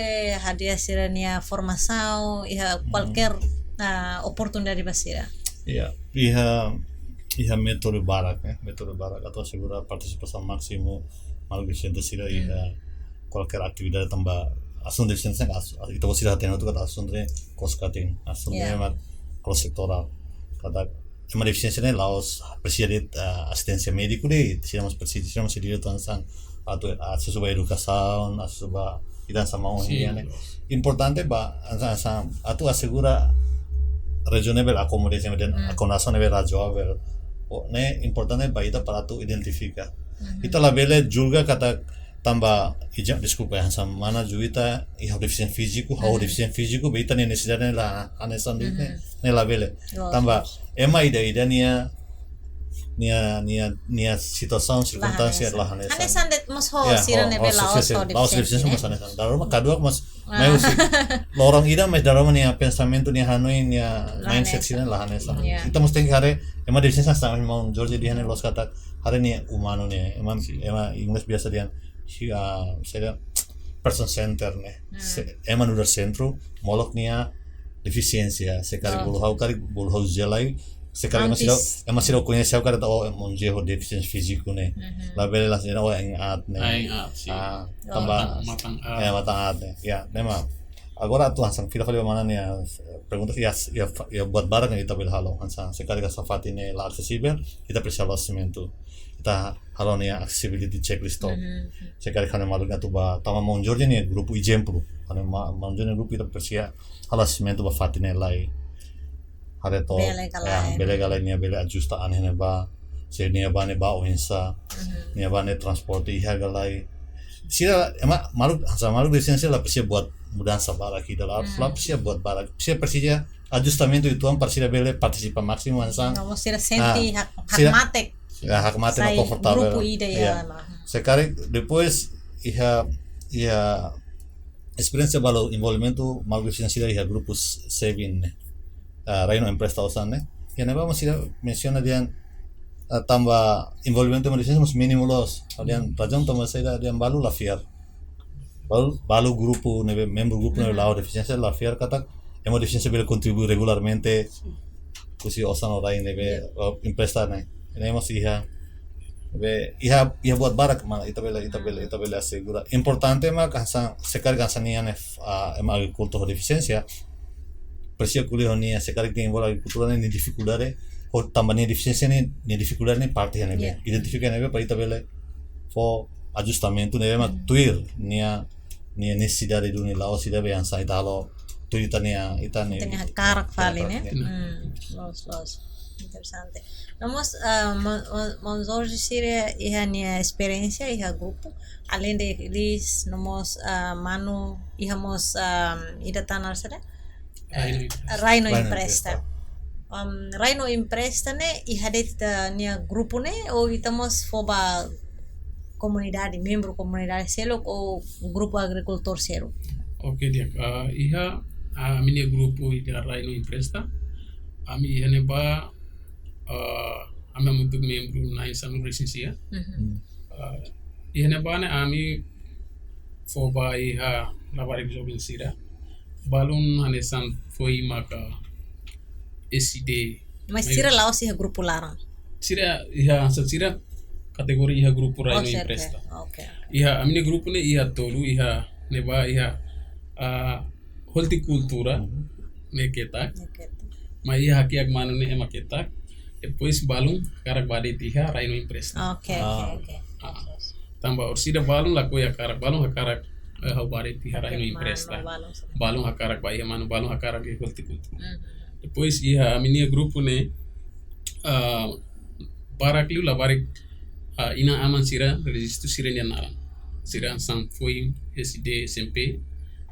hadi'a sira-nia formasaun, iha kualkér, ah, oportunidade ba sira. Ya, iha, iha métodu barak, eh, métodu barak atu asegura partisipasaun másimu maluk defisiente sira iha kualkér atividade tanba asuntu defisiénsia ne'e asu-, ita-boot sira hatene hotu katak asuntu ne'e kos-katin, asuntu ne'e mak cross sektorál. Katak ema defisiénsia ne'e la'ós presiza de'it, ah, asisténsia médiku de'it, sira mós presiza, sira mós sira direitu hanesan atu asesu ba edukasaun, asesu ba ida hanesan maun nian ne'e. Importante ba hanesan, hanesan atu asegura reasonable accommodation dan akomodasaun ne'ebé razoavel. Ne'e importante ba ita para atu identifika. Ita labele julga katak tanba ida, deskulpa, hanesan mana juita iha defisiénsia fíziku, ha'u defisiénsia fíziku, be ita-nia nesesidade ne'e la hanesan de'it ne'e, ne'e labele. Tanba ema ida-idak nia, nia, nia, nia situasaun, sirkunstánsia la hanesan. Hanesan de'it mós ho sira ne'ebé la'ós ho defisiénsia, la'ós defisiénsia mós hanesan. Dala ruma kaduak mós mai husi loron ida, mas dala ruma nia pensamentu, nia hanoin, nia mindset sira la hanesan. Ita mós tenke haree, ema defisiénsia hanesan maun Jorge dehan ne'e loos katak haree nia umanu ne'e, ema, ema inglés biasa dehan, ah, sira person center ne'e. Se, ema nu'udar sentru, molok nia defisiénsia, se karik bolu ha'u, karik bolu ha'u jela, se karik ema sira, ema sira koñese ha'u karik, oh, ema ne'e ho defisiénsia fíziku ne'e. Labele la sira, oh, ain aat ne'e. Ain aat, sin. Ah, tanba matan, matan aat. Ya, matan aat ne'e. Ya, ne'e mak. Agora atu hanesan fila fali mana nia pergunta, ya, ya, ya buat barak ne'e ita bele halo, hanesan se karik hanesan fatin ne'e la asesivel, ita presiza halo asesmentu. Ita halo nia accessibility checklist to'ok. Se karik ha'u-nia maluk atu bá, tanba maun Jorge nia grupu ezemplu. Ha'u-nia ma-, maun Jorge nia grupu ita presiza halo asesmentu ba fatin ne'e lai. Haree to'ok, bele ka lae, bele ka lae, nia bele ajusta an iha ne'ebá. Se nia bá ne'e bá oinsá. Nia bá ne'e transporte iha ka lae. Sira, ema maluk, hanesan maluk defisiénsia la presiza buat mudansa barak ida, la, la presiza buat barak. Sira presiza ajustamentu uitoan para sira bele partisipa másimu hanesan. Sira sente hak, hak matek. Ya, hak matek no konfortavel. Grupu ida ya. Se karik depois iha, iha esperiénsia balu envolvimentu maluk defisiénsia iha grupu Sebin ne'e. Ah, rai no empresta osan ne'e. Iha ne'ebá mós sira mensiona dehan, ah, tanba envolvimentu maluk defisiénsia mós mínimu loos. Dehan razaun tanba saida dehan balu la fiar. Balu, balu grupu ne'ebé, membru grupu ne'ebé la'o defisiénsia la fiar katak ema defisiénsia bele kontribui regularmente husi osan no rai ne'ebé, oh, empresta ne'e. Ne'e mós iha, be, iha, iha buat barak mak ita bele, ita bele, ita bele asegura. Importante mak hanesan, se karik hanesan nian ne'e, ah, ema agrikultór defisiénsia, presiza ko'alia ho nia, se karik nia envolve agrikultura ne'e, nia difikuldade, ho tanba nia defisiénsia ne'e, nia difikuldade ne'e parte iha ne'ebé. Identifika iha ne'ebé para ita bele fó ajustamentu ne'ebé mak tuir nia, nia nesesidade duni, la'ós ida be hanesan ita halo tuir ita-nia, ita-nia, ita-nia hakarak fali, ne'e? Loos, loos. Interesante. No mós, ah, ma-, ma-, maun Jorge sira iha nia esperiénsia iha grupu, além de liis, no mós, ah, manu, iha mós, ah, ida tan ne'e saida? Rai no Empresta. Rai no Empresta. Rai no Empresta. Um, Rai no Empresta ne'e iha de'it ita-nia grupu ne'e, ou ita mós fó ba komunidade, membru komunidade seluk ou grupu agrikultór seluk? Oke, di'ak. Ah, iha, ah, ami-nia grupu iha Rai no Empresta. Ami iha ne'ebá, ah, ami hamutuk membru na'in sanulu-resin-sia. Mhm. Hmm. Ah, iha ne'ebá ne'e ami fó ba iha labarik joven sira. Balun hanesan foin maka S D. Mas sira la'ós iha grupu laran? Sira iha, hanesan sira kategoria iha grupu Rai no Empresta. Oh, sira. Oke. Iha ami-nia grupu ne'e iha tolu, iha ne'ebá iha, ah, Hortikultura, mhm, ne'e ketak. Ne'e ketak. Mas iha hakiak manu ne'e ema ketak. Depois balun hakarak ba de'it iha Rai no Empresta. Oke, oke, ah, oke. Ah. Tanba orsida balun lakohi hakarak, balun hakarak, eh, ha'u ba de'it iha Rai no Empresta. Oke, manu, balun. Balun hakarak ba iha manu, balun hakarak iha Hortikultura. Mhm. Depois iha ami-nia grupu ne'e, ah, barak liu labarik, ah, inan-aman sira rejistu sira-nia naran. Sira hanesan foin S D, S M P,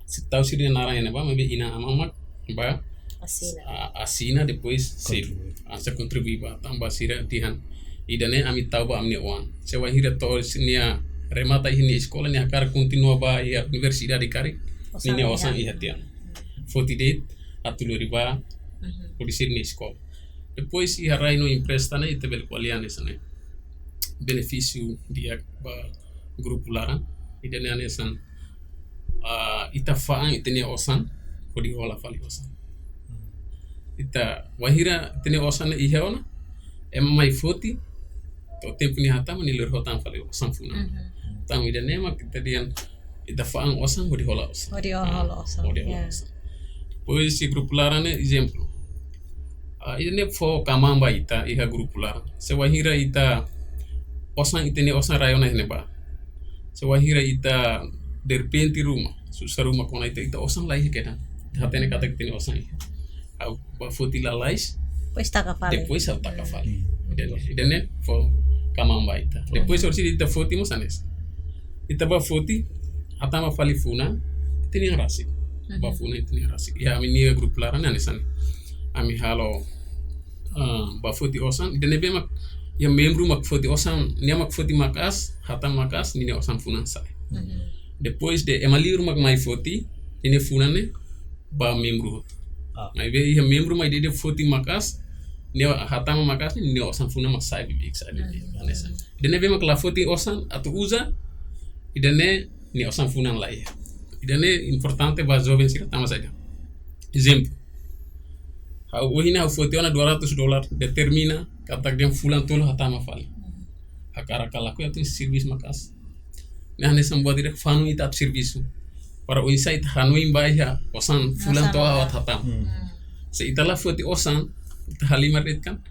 sei tau sira-nia naran iha ne'ebá, maibé inan-aman mak ba asina. Ah, asina, depois sei, kontribui, ah, sei kontribui ba, tanba sira dehan ida-ne'e ami tau ba ami-nia oan. Se wainhira to'o nia remata iha nia eskola, nia hakarak kontinua ba iha universidade karik, osan nia osan iha, iha tiha ona. Foti de'it atu lori ba, mhm, hodi sira-nia eskola. Depois iha Rai no Empresta ne'e ita bele ko'alia hanesan ne'e. Benefísiu di'ak ba grupu laran. Ida-ne'e hanesan, ah, ita fa'an ita-nia osan hodi hola fali osan. Hmm. Ita wainhira ita-nia osan ne'e iha ona, ema mai foti, to'o tempu nia hatama nia lori hotan fali osan funan. Mhm. Tanba ida-ne'e mak ita dehan ita fa'an osan hodi hola osan. Hodi hola, ah, osan, hodi hola, ya, osan. Depois iha grupu laran ne'e ezemplu. Ah, ida-ne'e fó kmaan ba ita iha grupu laran. Se wainhira ita osan, ita-nia osan rai ona iha ne'ebá. Se wainhira ita derrepente ruma, susar ruma kona ita, ita osan la iha kedan. Ita hatene katak ita-nia osan iha. Ha'u ba foti lalais. Depois taka fali. Depois ha'u taka fali. Hmm. Ida-ne'e, ida-ne'e fó kmaan ba ita. Depois orsida ita foti mós hanesan. Ita ba foti, hatama fali funan, ita-nia an rasik. Mhm. Ba funan ita-nia an rasik. Iha ami-nia grupu laran hanesan. Ami halo, ah, ba foti osan, ida ne'ebé mak, iha membru mak foti osan, nia mak foti maka'as, hatama maka'as, ninia osan funan sai. Mhm. Depois de ema liur mak mai foti, ninia funan ne'e ba membru hotu. Ah. Maibé iha membru mak ida-idak foti maka'as, nia hatama maka'as, ninia osan funan mak sai beibeik, sai beibeik, hmm, hanesan. Ida ne'ebé mak la foti osan atu uza, ida-ne'e nia osan funan la iha. Ida-ne'e importante ba joven sira tanba saida? Ezemplu. Ha'u ohin ha'u foti ona dua ratus dolar, determina katak dehan fulan tolu hatama fali. Hakarak ka lakohi atu servisu maka'as. Ne'e hanesan buat ida fanu ita atu servisu. Para oinsá ita hanoin ba iha osan fulan, osan to'o, osan, ha'u atu hatama. Hmm. Se ita la foti osan, ita halimar de'it kan.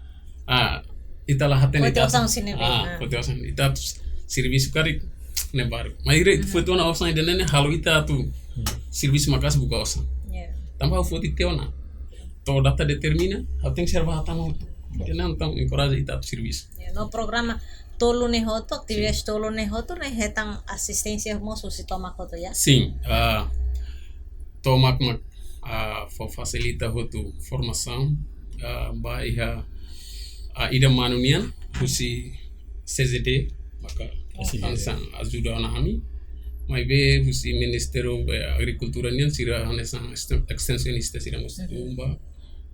Ah, ita la hatene. Foti ita osan sini, ah, ah, foti osan. Ita atu servisu karik ne'e baru. Maibé ita, mhm, foti ona osan ida-ne'e ne'e halo ita atu, hmm, servisu maka'as buka osan. Ya. Tanba ha'u foti tiha ona. To'o data determina, ha'u tenke ser ba hatama hotu. Ida-ne'e entaun enkoraja ita atu servisu. Ya, no programa tolu ne'e hotu, atividade, sin, tolu ne'e hotu, ne'e hetan asisténsia mós husi Tomak hotu, ya? Sin, ah, Tomak mak, ah, fó fasilita hotu formasaun, ah, ba iha, ah, ida manu nian, husi C Z D, maka, oh, hanesan ajuda ona ami. Maibé husi Ministériu, eh, Agrikultura nian, sira hanesan esten-, estensionista sira mós, mhm, tun ba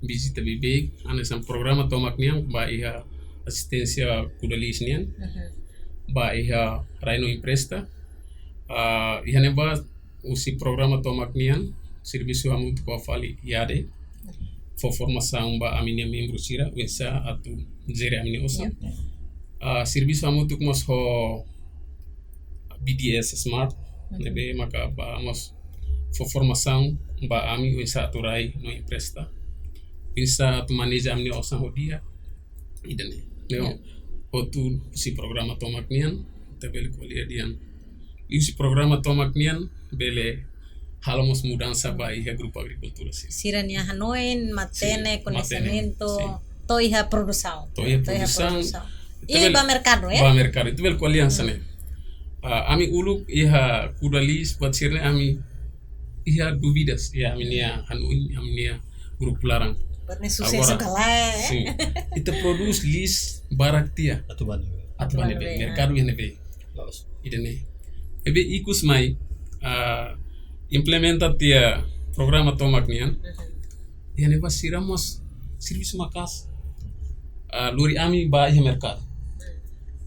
vizita beibeik, hanesan programa Tomak nian, ba iha asisténsia kuda liis nian, mhm, ba iha Rai no Empresta, ah, iha ne'ebá husi programa Tomak nian, servisu hamutuk ho fali IADE, fó formasaun ba ami-nia membru sira, oinsá atu jere ami-nia osan. Ya. Ah, servisu hamutuk mós ho B D S Smart, mhm, ne'ebé maka ba mós fó formasaun ba ami oinsá atu rai no empresta. Oinsá atu maneja ami-nia osan ho di'ak. Ida-ne'e. Ne'e, ya, hotu husi programa Tomak nian, ita bele ko'alia dehan. I husi programa Tomak nian, bele halo mós mudansa ba iha grupu agrikultura sira. Sira-nia hanoin, matenek, sin, koñesimentu, matenek, sin, To'o iha produsaun. To'o iha produsaun. Ita bele ba merkadu, ya? Ba merkadu. Ita bele ko'alia hanesan ne'e. Ah, ami uluk iha kuda liis buat sira-ne'e ami iha dúvidas, ya, ami-nia hanoin, ami-nia grupu laran. Buat ne'e susesu ka lae, ya? Sin. Ita prodús liis barak tiha. Atu ba ne'ebé? Atu ba ne'ebé? Merkadu iha ne'ebé? Loos. Ida-ne'e. Ne'ebé ikus mai, ah, implementa tiha programa tomak nian. Iha ne'ebá sira mós servisu maka'as. Ah, lori ami ba iha merkadu.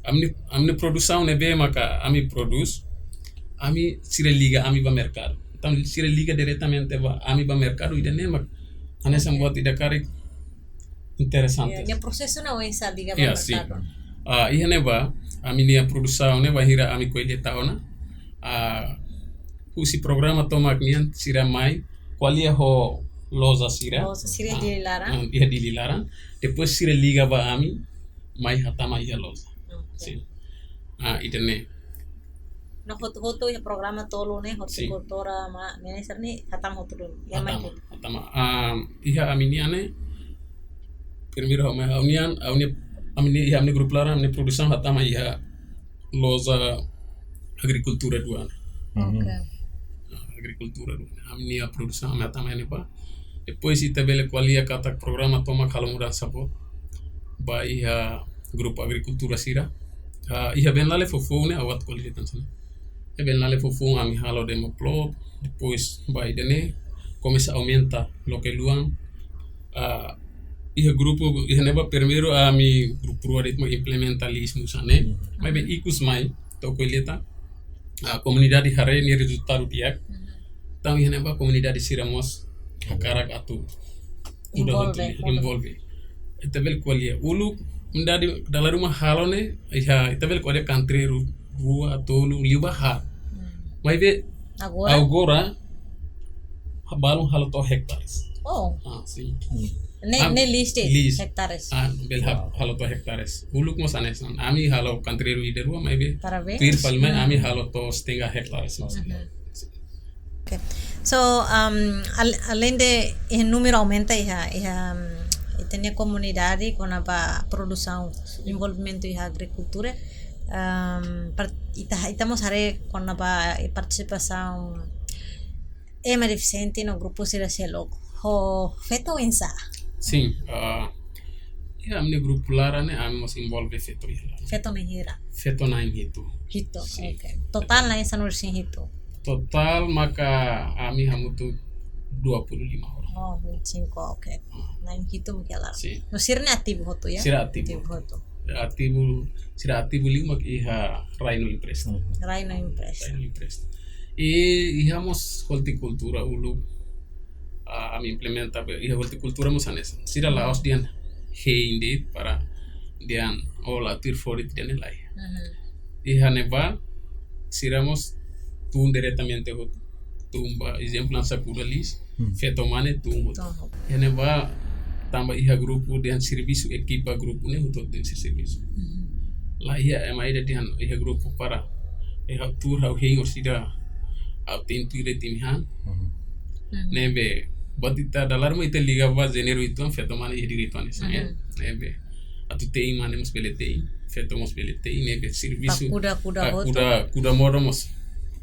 Ami-nia, ami-nia produsaun ne'ebé maka ami prodús, ami sira liga ami ba merkadu. Entaun sira liga diretamente ba ami ba merkadu, ida-ne'e mak hanesan buat ida karik interesante. Ya, ya, prosesu ne'e oinsá liga ba merkadu? Ah, iha ne'ebá, ami-nia produsaun ne'e bainhira ami ko'alia tiha ona. Ah, husi programa tomak nian sira mai ko'alia ho loja sira. Loja sira iha Dili laran. Ah, iha Dili laran. Depois sira liga ba ami, mai hatama iha loja. Oke. Sin. Ah, ida-ne'e. No hotu-hotu iha programa tolu ne'e, hortikultura, ma, minister ne'e, hatama hotu duni. Ya, mai hatama, hatama. Ah, iha ami-nian ne'e, primeiru ha'u mai ha'u-nian, ha'u-nia, ami-nia, iha ami-nia grupu laran, ami-nia produsaun hatama iha loja agrikultura dua. Oke. Ah, agrikultura dua. Ami-nia produsaun ami hatama iha ne'ebá. Depois ita bele ko'alia katak programa tomak halo mudansa boot ba iha grupu agrikultura sira. Ah, iha Benlale foufoun ne'e, ha'u atu ko'alia tan sini. Iha Benlale foufoun ami halo demo plot, depois ba ida-ne'e komesa aumenta loke luan. Ah, iha grupu, iha ne'ebá primeiru ami grupu rua de'it mak implementa liis musan ne'e. Maibé ikus mai, to'o ko'alia tiha, ah, komunidade haree nia rezultadu di'ak. Entaun iha ne'ebá komunidade sira mós hakarak atu kuda hotu, envolve. Ita bele ko'alia uluk, komunidade dala ruma halo ne'e, iha, ita bele ko'alia kantreiru rua, tolu, liu ba haat. Maibé agora? Agora, balun halo to'o hektares. Oh. Ah, sin. Ne'e, ah, ne'e liis de'it, liis. Hektares. Ah, bele ha-, halo to'o hektares. Uluk mós hanesan. Ami halo kantreiru ida rua, maibé. Parabéns. Tuir fali mai, ami halo to'o setengah hektares mós. Oke. So, um, al-, alende iha númeru aumenta iha, iha, um, ita-nia komunidade kona-ba produsaun, envolvimentu iha agrikultura, um, par-, ita, ita mós haree kona-ba partisipasaun ema defisiente no grupu sira seluk. Ho feto oinsá? Sin, ah, iha ami-nia grupu laran ne'e ami mós envolve feto iha laran. Feto na'in hira? Feto na'in hitu. Hitu, sin. Oke. Totál na'in sanulu-resin-hitu? Totál maka ami hamutuk dua puluh lima orang. Oh, vinte e cinco, oke. Ah. Na'in hitu mungkin lah. Sin. No sira-ne'e ativu hotu, ya? Sira ativu. Ativu hotu. Ativu, sira ativu liu mak iha rai no empresta. Rai no empresta. Rai no empresta. I iha mós hortikultura uluk, ah, ami implementa be, iha hortikultura mós hanesan. Sira la'ós dehan hein de'it para dehan, oh, la tuir fó de'it dehan ne'e lae. Iha ne'ebá, sira mós tun diretamente hotu. Tun ba, ezemplu, hanesan kuda liis, feto mane tun hotu. Tun hotu. Iha ne'ebá, tanba iha grupu dehan servisu, ekipa grupu ne'e hotu-hotu dehan servisu. La iha ema ida dehan iha grupu para, eh, ha'u tuur ha'u hein orsida, ha'u tentu ida timi han. Ne'ebé, buat ita dala ruma ita liga ba jéneru uitoan, feto mane iha direitu hanesan, ya. Ne'ebé atu te'in mane mós bele te'in, feto mós bele te'in, ne'ebé servisu. Ba kuda, kuda hotu. Kuda, kuda modo mós.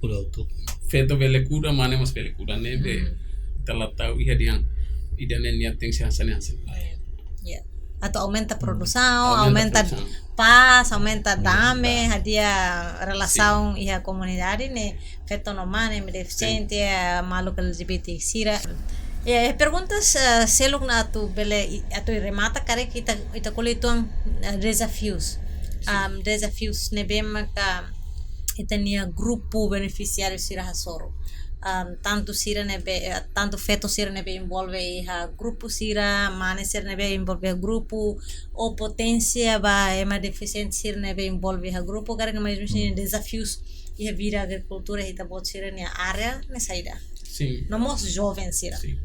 Kuda hotu. Feto bele kuda, mane mós bele kuda, ne'ebé ita la tau iha dehan ida-ne'e nia tenke ser hanesan ne'e, hanesan ne'e. Ya. Atu aumenta produsaun, aumenta produsaun, pás, aumenta dame, hadi'a relasaun iha komunidade ne'e, feto no mane, defisiente, maluk L G B T sira. Ya, eh, perguntas, eh, seluk ne'e atu bele, i-, atu remata karik ita, ita ko'alia uitoan, eh, dezafius. Sin. Am, dezafius ne'ebé maka ita-nia grupu benefisiáriu sira hasoru. Am, tantu sira ne'ebé, eh, tantu feto sira ne'ebé envolve iha grupu sira, mane sira ne'ebé envolve iha grupu, ou poténsia ba ema defisiente sira ne'ebé envolve iha grupu, karik mais mesti dezafius iha vida agrikultura iha ita-boot sira-nia área ne'e saida? Sin. No mós joven sira. Sin.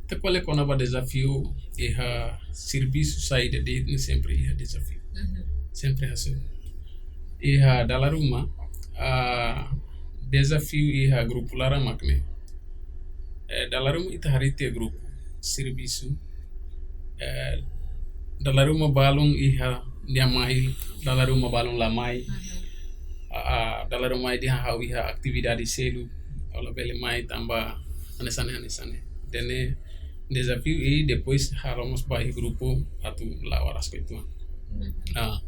Ita ko'alia kona-ba dezafiu iha servisu saida de'it ne'e sempre iha dezafiu. Sempre hasoru. Iha dala ruma, ah, dezafiu iha grupu laran mak ne'e. Eh, dala ruma ita harii tiha grupu servisu, eh, dala ruma balun iha nia mai, dala ruma balun la mai. Ah, dala ruma mai dehan ha'u iha atividade seluk, ha'u labele mai tanba hanesan ne'e, hanesan ne'e. Ida-ne'e dezafiu i depois halo mós ba iha grupu atu la'o rasik uitoan. Ah,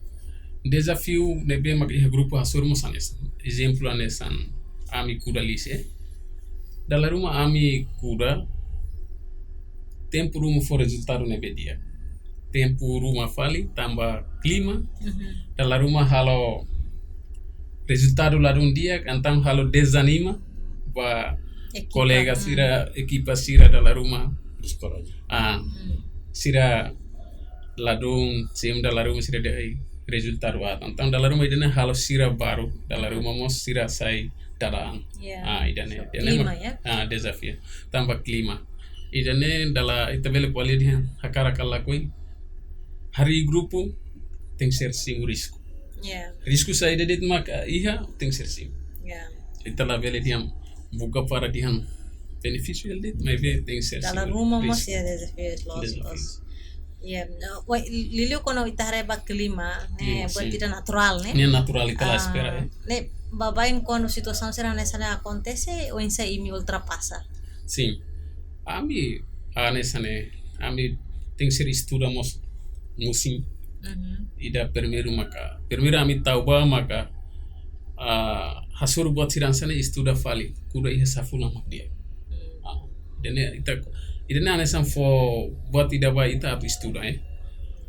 dezafiu ne'ebé mak iha grupu hasoru mós hanesan. Ezemplu hanesan ami kuda liis. Dala ruma ami kuda, tempu ruma fó rezultadu ne'ebé di'ak. Tempu ruma fali tanba klima, dala ruma halo rezultadu ladún di'ak, entaun halo dezanima ba kolega sira, ekipa sira dala ruma. Ah, sira ladún, sim, dala ruma sira dehan rezultadu aat. Entaun dala ruma ida-ne'e halo sira barak, dala ruma mós sira sai dada an. Ah, ida-ne'e, ida-ne'e klima, ah, dezafiu. Tanba klima. Ida-ne'e dala ita bele ko'alia dehan hakarak ka lakohi, harii grupu tenke ser simu risku. Risku saida de'it mak iha, tenke ser simu. Ita labele dehan buka para dehan benefísiu hela de'it, maibé tenke ser simu risku. Dala ruma mós iha dezafiu, loos, loos. Liuliu kuandu ita haree ba klima ne'e, buat ida naturál ne'e. Ne'e naturál, ita la espera. Ne'e baibain kuandu situasaun sira hanesan ne'e akontese, oinsá imi ultrapasa? Sim. Ami hanesan ne'e, ami tenke ser estuda mós musim ida primeiru maka. Primeiru ami tau ba maka, ah, hasoru buat sira hanesan ne'e estuda fali. Kuda iha sá fulan mak di'ak. Ah, ida-ne'e ita, ida-ne'e hanesan fó buat ida ba ita atu estuda, eh.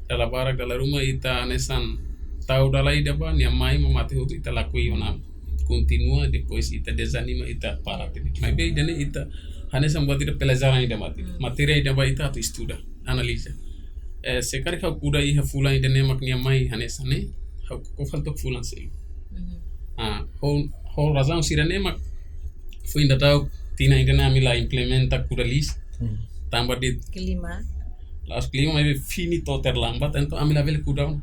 Dala barak dala ruma ita hanesan tau dala ida ba, nia mai mak mate hotu, ita lakohi ona, kontinua, depois ita dezanima, ita para tene. Maibé ida-ne'e ita hanesan buat ida pelajaran ida mate. Matéria ida ba ita atu estuda, analiza. Eh, se karik ha'u kuda iha fulan ida-ne'e mak nia mai hanesan ne'e, ha'u koko fali to'o fulan seluk. Ah, ho, ho razaun sira-ne'e mak foin daudauk tinan ida-ne'e ami la implementa kuda liis. Tanba de'it klima. La'ós klima, maibé fini to'o terlambat, entaun ami labele kuda ona.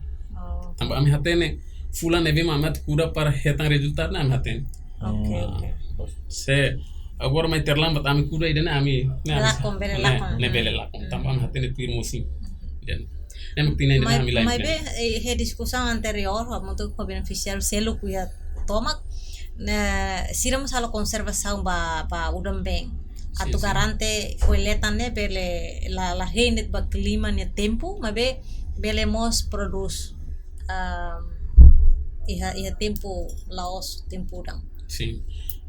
Tanba ami hatene fulan ne'ebé mak ami atu kuda para hetan rezultadu ne'e ami hatene. Oke, oke. Se agora mai terlambat ami kuda ida-ne'e ami, ne'e ami lakon, bele lakon. Ne'e bele lakon. Tanba ami hatene tuir musim. Dan ne'e mak tinan ida-ne'e ami la implementa. Maibé, eh, iha diskusaun anteriór, hamutuk ho benefisiáriu seluk iha tomak, ne'e, sira mós halo konservasaun ba, ba udan-been. Atu garante kolleita ne'e bele la, la hein de'it ba klima nia tempu, maibé bele mós prodús, ah, iha, iha tempu la'ós, tempu udan. Sim.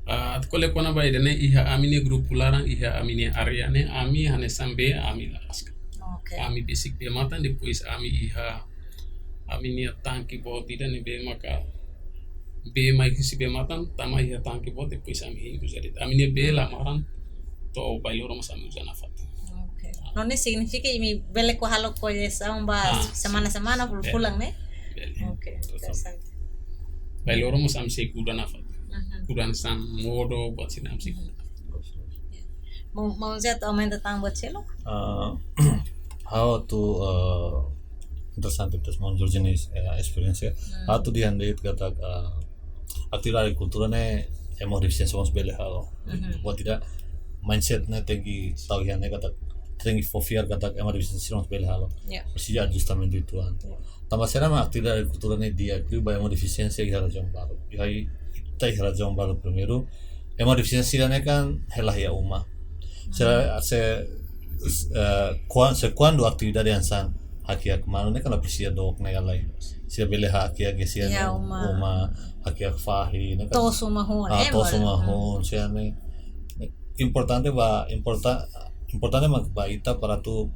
Ah, atu ko'alia kona-ba ida-ne'e iha ami-nia grupu laran, iha ami-nia área ne'e, ami hanesan bee, ami la haska. Oke. Ami besik bee-matan, depois ami iha ami-nia tanke boot ida ne'ebé maka bee mai husi bee-matan, tama iha tanke boot, depois ami hein uza de'it. Ami-nia bee la maran to'o bainhira mós ami uza nafatin. Oke. Nune'e signifika imi bele halo kolesaun ba semana-semana, fulan-fulan, ne'e? Bele. Oke, interesante. Bainhira mós ami sei kuda nafatin. Kuda hanesan modo, buat sira-ne'e ami sei kuda. Maun, maun Zé atu aumenta tan buat seluk? Ah, ha'u atu, ah, interesante, terus maun Jorge nia, eh, esperiénsia. Ha'u atu dehan de'it katak, ah, atividade agrikultura ne'e ema defisiénsia mós bele halo. Buat ida mindset ne'e tenke tau iha ne'e katak, tenke fó fiar katak ema defisiénsia mós bele halo. Presiza ajustamentu uitoan. Tanba sira mak atividade agrikultura ne'e di'ak liu ba ema defisiénsia iha rejiaun Baruk. Iha ita iha rejiaun Baruk primeiru, ema defisiénsia sira-ne'e kan hela iha uma. Sira se, eh, kuan-, se kuandu atividade hanesan hakiak malu ne'e kan la presiza dook ne'e ka lae. Sira bele hakiak iha sira-nia uma, hakiak fahi ne'e kan. To'os uma houn, ah, eh, to'os uma houn, sira-ne'e. Importante ba, importa-, importante mak ba ita para atu,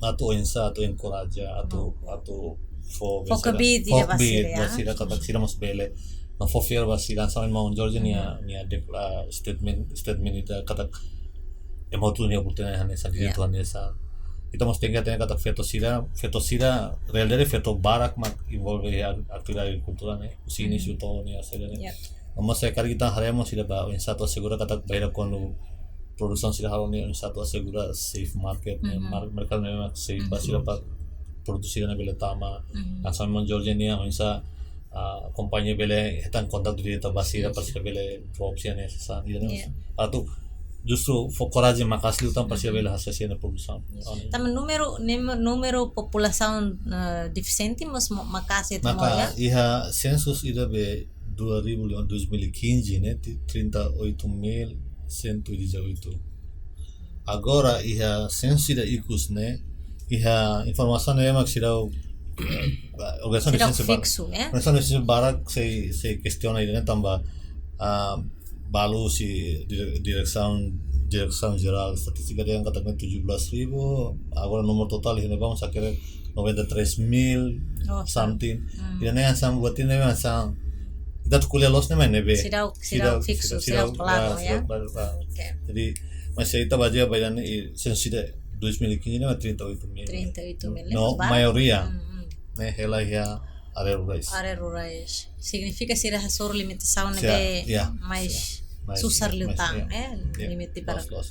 atu oinsá, atu encourage, atu, atu fó, fó kbiit ba sira, fó kbiit ba sira, katak sira mós bele. No fó fiar ba sira, hanesan maun Jorge nia, nia de, ah, statement, statement ida katak ema hotu-hotu nia oportunidade hanesan, direitu hanesan. Ita mós tenke hatene katak feto sira, feto sira, realidade feto barak mak envolve iha atividade agrikultura ne'e. Husi inísiu to'o nia saida ne'e. Maibé se karik ita haree mós sira ba oinsá atu asegura katak bainhira kuandu produsaun sira halo ne'e oinsá atu asegura safe market ne'e, mar-, merkadu ne'e mak safe ba sira para produtu sira-ne'e bele tama. Hanesan maun Jorge nia oinsá, ah, kompañia bele hetan kontaktu direta ba sira para sira bele drop sira-nia sasán. Ida-ne'e atu justru fó korajen maka'as liután para sira bele hasa'e sira-nia produsaun. Tanba númeru, númeru, númeru populasaun, eh, defisiente mós mo-, maka'as iha Timor, ya? Iha sensus ida be dua ribu lima, dois mil e quinze ne'e, ti-, trinta e oito mil cento e dezoito. Agora iha sensus ida ikus ne'e, iha informasaun ne'ebé mak sira, organizasaun defisiente barak, fiksu, ya? Organizasaun defisiente barak sei, sei kestiona ida-ne'e tanba, ah, balu husi dire-, diresaun, Diresaun Jerál Estatístika dehan katak ne'e tujuh belas ribu, agora númeru totál iha ne'ebá mós hakerek noventa e três mil something. Ida-ne'e hanesan buat ida-ne'e hanesan ita atu ko'alia loos ne'e mak ne'ebé. Seidauk, seidauk fiksu, seidauk klaru, ya? Seidauk klaru, klaru. Oke. Jadi, maibé ita bazeia ba ida-ne'e, sensus ida dois mil e quinze ne'e mak trinta e oito mil. Trinta e oito mil, no, barak. Maioria ne'e hela iha área rurais. Área rurais. Signifika sira hasoru limitasaun ne'ebé, ya, mais, ya, mais susar liután, ya, eh, ya, limite barak. Loos, loos.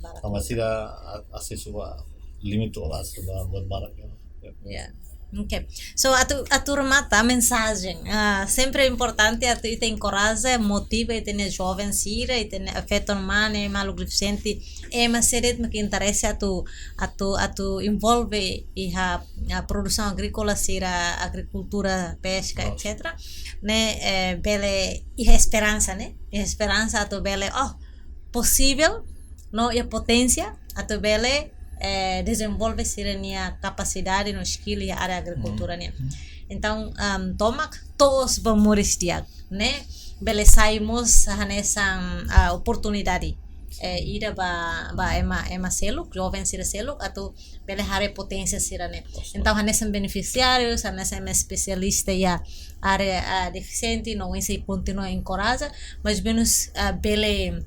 Barak. Tanba sira a-, asesu ba limite, asesu ba buat barak, ya. Ya. Oke. So, atu, atu remata mensajen. Ah, sempre importante atu ita enkoraja, motiva ita-nia joven sira, ita-nia feto mane, maluk defisiente, ema sé de'it mak interese atu, atu, atu envolve iha, ah, produsaun agríkola sira, agrikultura, peska, etcetera. Ne'e, eh, bele iha esperansa, ne'e? Iha esperansa atu bele, oh, posivel, no iha poténsia atu bele, eh, dezenvolve sira-nia kapasidade no skill iha área agrikultura nian. Entaun, am, tomak to'os ba moris di'ak, ne'e? Bele sai mós hanesan, ah, oportunidade, eh, ida ba, ba ema, ema seluk, joven sira seluk, atu bele haree poténsia sira-ne'e. Entaun, hanesan benefisiáriu, hanesan ema espesialista iha área, ah, defisiente, no oinsá kontinua enkoraja, mais ou menus, ah, bele,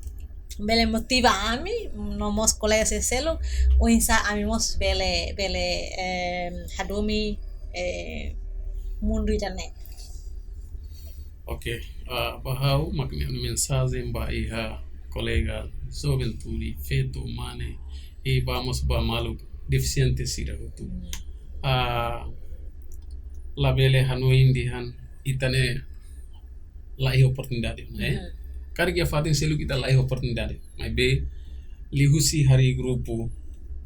bele motiva ami, no mós kolega sira seluk, oinsá ami mós bele, bele, eh, hadomi, eh, mundu ida-ne'e. Oke, ah, ba ha'u mak ne'e mensajen ba iha kolega juventude, feto mane, i ba mós ba maluk defisiente sira hotu. Ah, labele hanoin dehan ita-nia la iha oportunidade, eh? Karik iha fatin seluk ita la iha oportunidade. Maibé, liuhusi harii grupu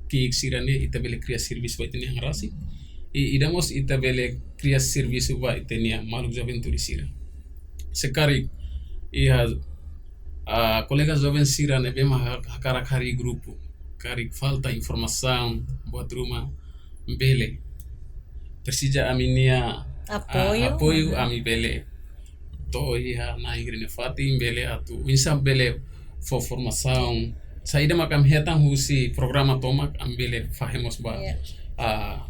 ki'ik sira-ne'e ita bele kria servisu ba ita-nia an rasik. I ida mós ita bele kria servisu ba ita-nia maluk juventude sira. Se karik iha, ah, kolega joven sira ne'ebé mak ha-, hakarak harii grupu, karik falta informasaun, buat ruma, bele. Presiza ami-nia, ah, apoiu, apoiu, ami bele to'o iha na'in-hirak nia fatin, bele atu, oinsá bele fó formasaun. Saida mak ami hetan husi programa tomak, ami bele fahe mós ba, ah,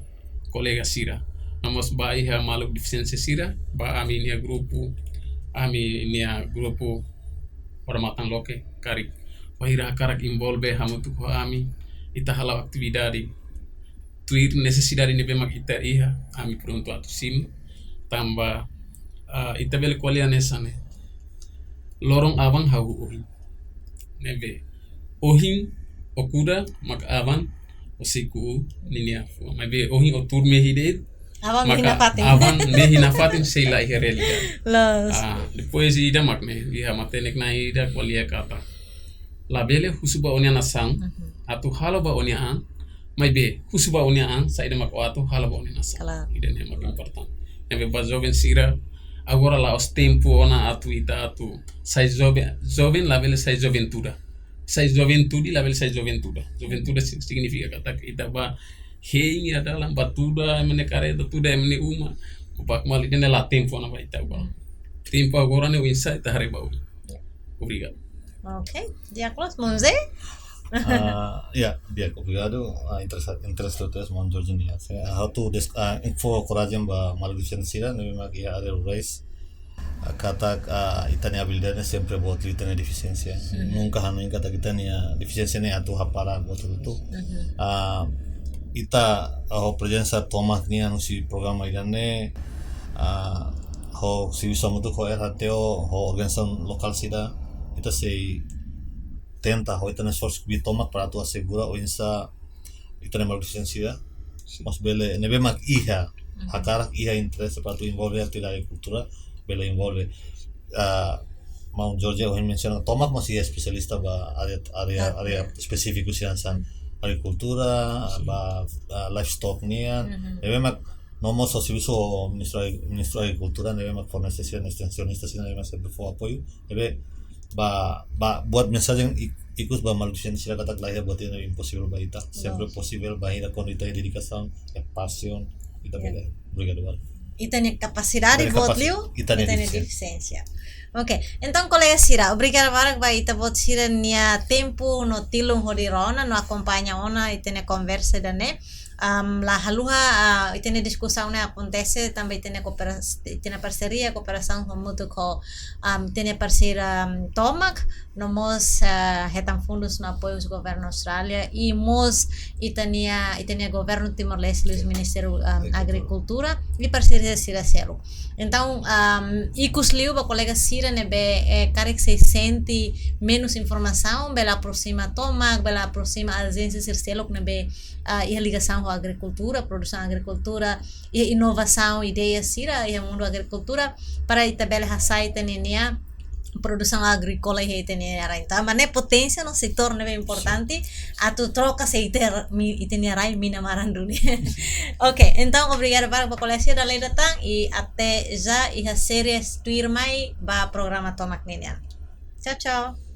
kolega sira. No mós ba iha maluk defisiente sira, ba ami-nia grupu, ami-nia grupu odamatan loke, karik bainhira hakarak envolve hamutuk ho ami, ita hala'o atividade tuir nesesidade ne'ebé mak ita iha, ami prontu atu simu, tanba, ah, ita bele ko'alia hanesan ne'e. Loron aban hahú ohin. Ne'ebé ohin ó kuda, mak aban ó sei ku'u ninia fuan. Maibé ohin ó tuur mehi de'it, aban mehi nafatin. Aban mehi nafatin sei la iha realidade. Loos. Ah, depois ida mak ne'e, iha matenek na'in ida ko'alia katak labele husu ba ó-nia nasaun atu halo ba ó-nia an, maibé husu ba ó-nia an saida mak ó atu halo ba ó-nia nasaun. Klaru. Ida-ne'e mak importante. Ne'ebé ba joven sira, agora la'ós tempu ona atu ita atu sai joven, joven labele sai joven tuda. Sai joven tuda, labele sai joven tuda. Joven tuda si-, signifika katak ita ba hein iha dalan, ba tuda ema nia kareta, tuda ema nia uma. Ba kembali, ida-ne'e la tempu ona ba ita ba. Tempu agora ne'e oinsá ita haree ba oin. Obrigadu. Oke, di'ak loos, maun José? Ah, ya, di'ak, obrigadu. Ah, interesa-, interesa tebes, maun Jorge nian. Ha'u atu des-, ah, fó korajen ba maluk defisiente sira ne'ebé mak iha área rurais. Ah, katak, ah, ita-nia abilidade sempre boot liu ita-nia defisiénsia. Nunka hanoin katak ita-nia defisiénsia ne'e atu hapara buat hotu. Ah, ita, ah, ho prezensa tomak nian husi programa ida-ne'e, ah, ho servisu hamutuk ho R H T O, ho organizasaun lokál sira, ita sei tenta ho ita-nia esforsu kbiit tomak para atu asegura oinsá ita-nia maluk defisiénsia sira mós bele, ne'ebé mak iha, hakarak, iha interese para atu envolve atividade kultura, bele envolve. Ah, maun Georgia ohin mensiona tomak mós iha espesialista ba área, área, Ah, área ya. Espesífiku sira hanesan agrikultura, Sin. ba, ah, livestock nian. Mhm. Ne'ebé mak no mós servisu ministru, ministru agrikultura ne'ebé mak fornese sira estensionista sira ne'ebé mak sempre fó apoiu. Ne'ebé ba, ba buat mensajen i-, ikus ba maluk sira katak laiha buat ida imposivel ba ita. Sempre Loos. posivel ba ita kuandu ita iha dedikasaun, iha paixaun, ita Ya. bele. Obrigadu barak. Ita-nia kapasidade Ita-nia boot kapasi-, liu, ita-nia ita-nia defisiénsia. defisiénsia. Ok, entaun kolega sira, obrigada barak ba ita-boot sira-nia tempu no tilun hodi rona no akompaña ona ita-nia konversa ida-ne'e. Am, la haluha, ah, ita-nia diskusaun ne'e akontese tanba ita-nia kooperas-, ita-nia parseria, kooperasaun hamutuk ho, am, ita-nia parseira, am, tomak, no mós, ah, hetan fundus no apoiu husi governu Austrália, i mós ita-nia, ita-nia governu Timor-Leste, liuhusi Ministériu, am, Agrikultura. Agrikultura, i parseria sira seluk. Entaun, am, ikus liu ba kolega sira ne'ebé, eh, karik sei sente menus informasaun, bele aproxima tomak, bele aproxima ajénsia sira seluk ne'ebé, ah, iha ligasaun ho agrikultura, produsaun agrikultura, iha inovasaun, ideia sira iha mundu agrikultura, para ita bele hasa'e ita-nia, nia produsaun agríkola iha ita-nia rai. Entaun, mak ne'e poténsia no setór ne'ebé importante, atu troka sei ter mi-, ita-nia rai mina maran duni. Ok, entaun obrigada barak ba kolega sira dala ida tan, i até já iha série tuirmai ba programa tomak ninian. Tchau, tchau.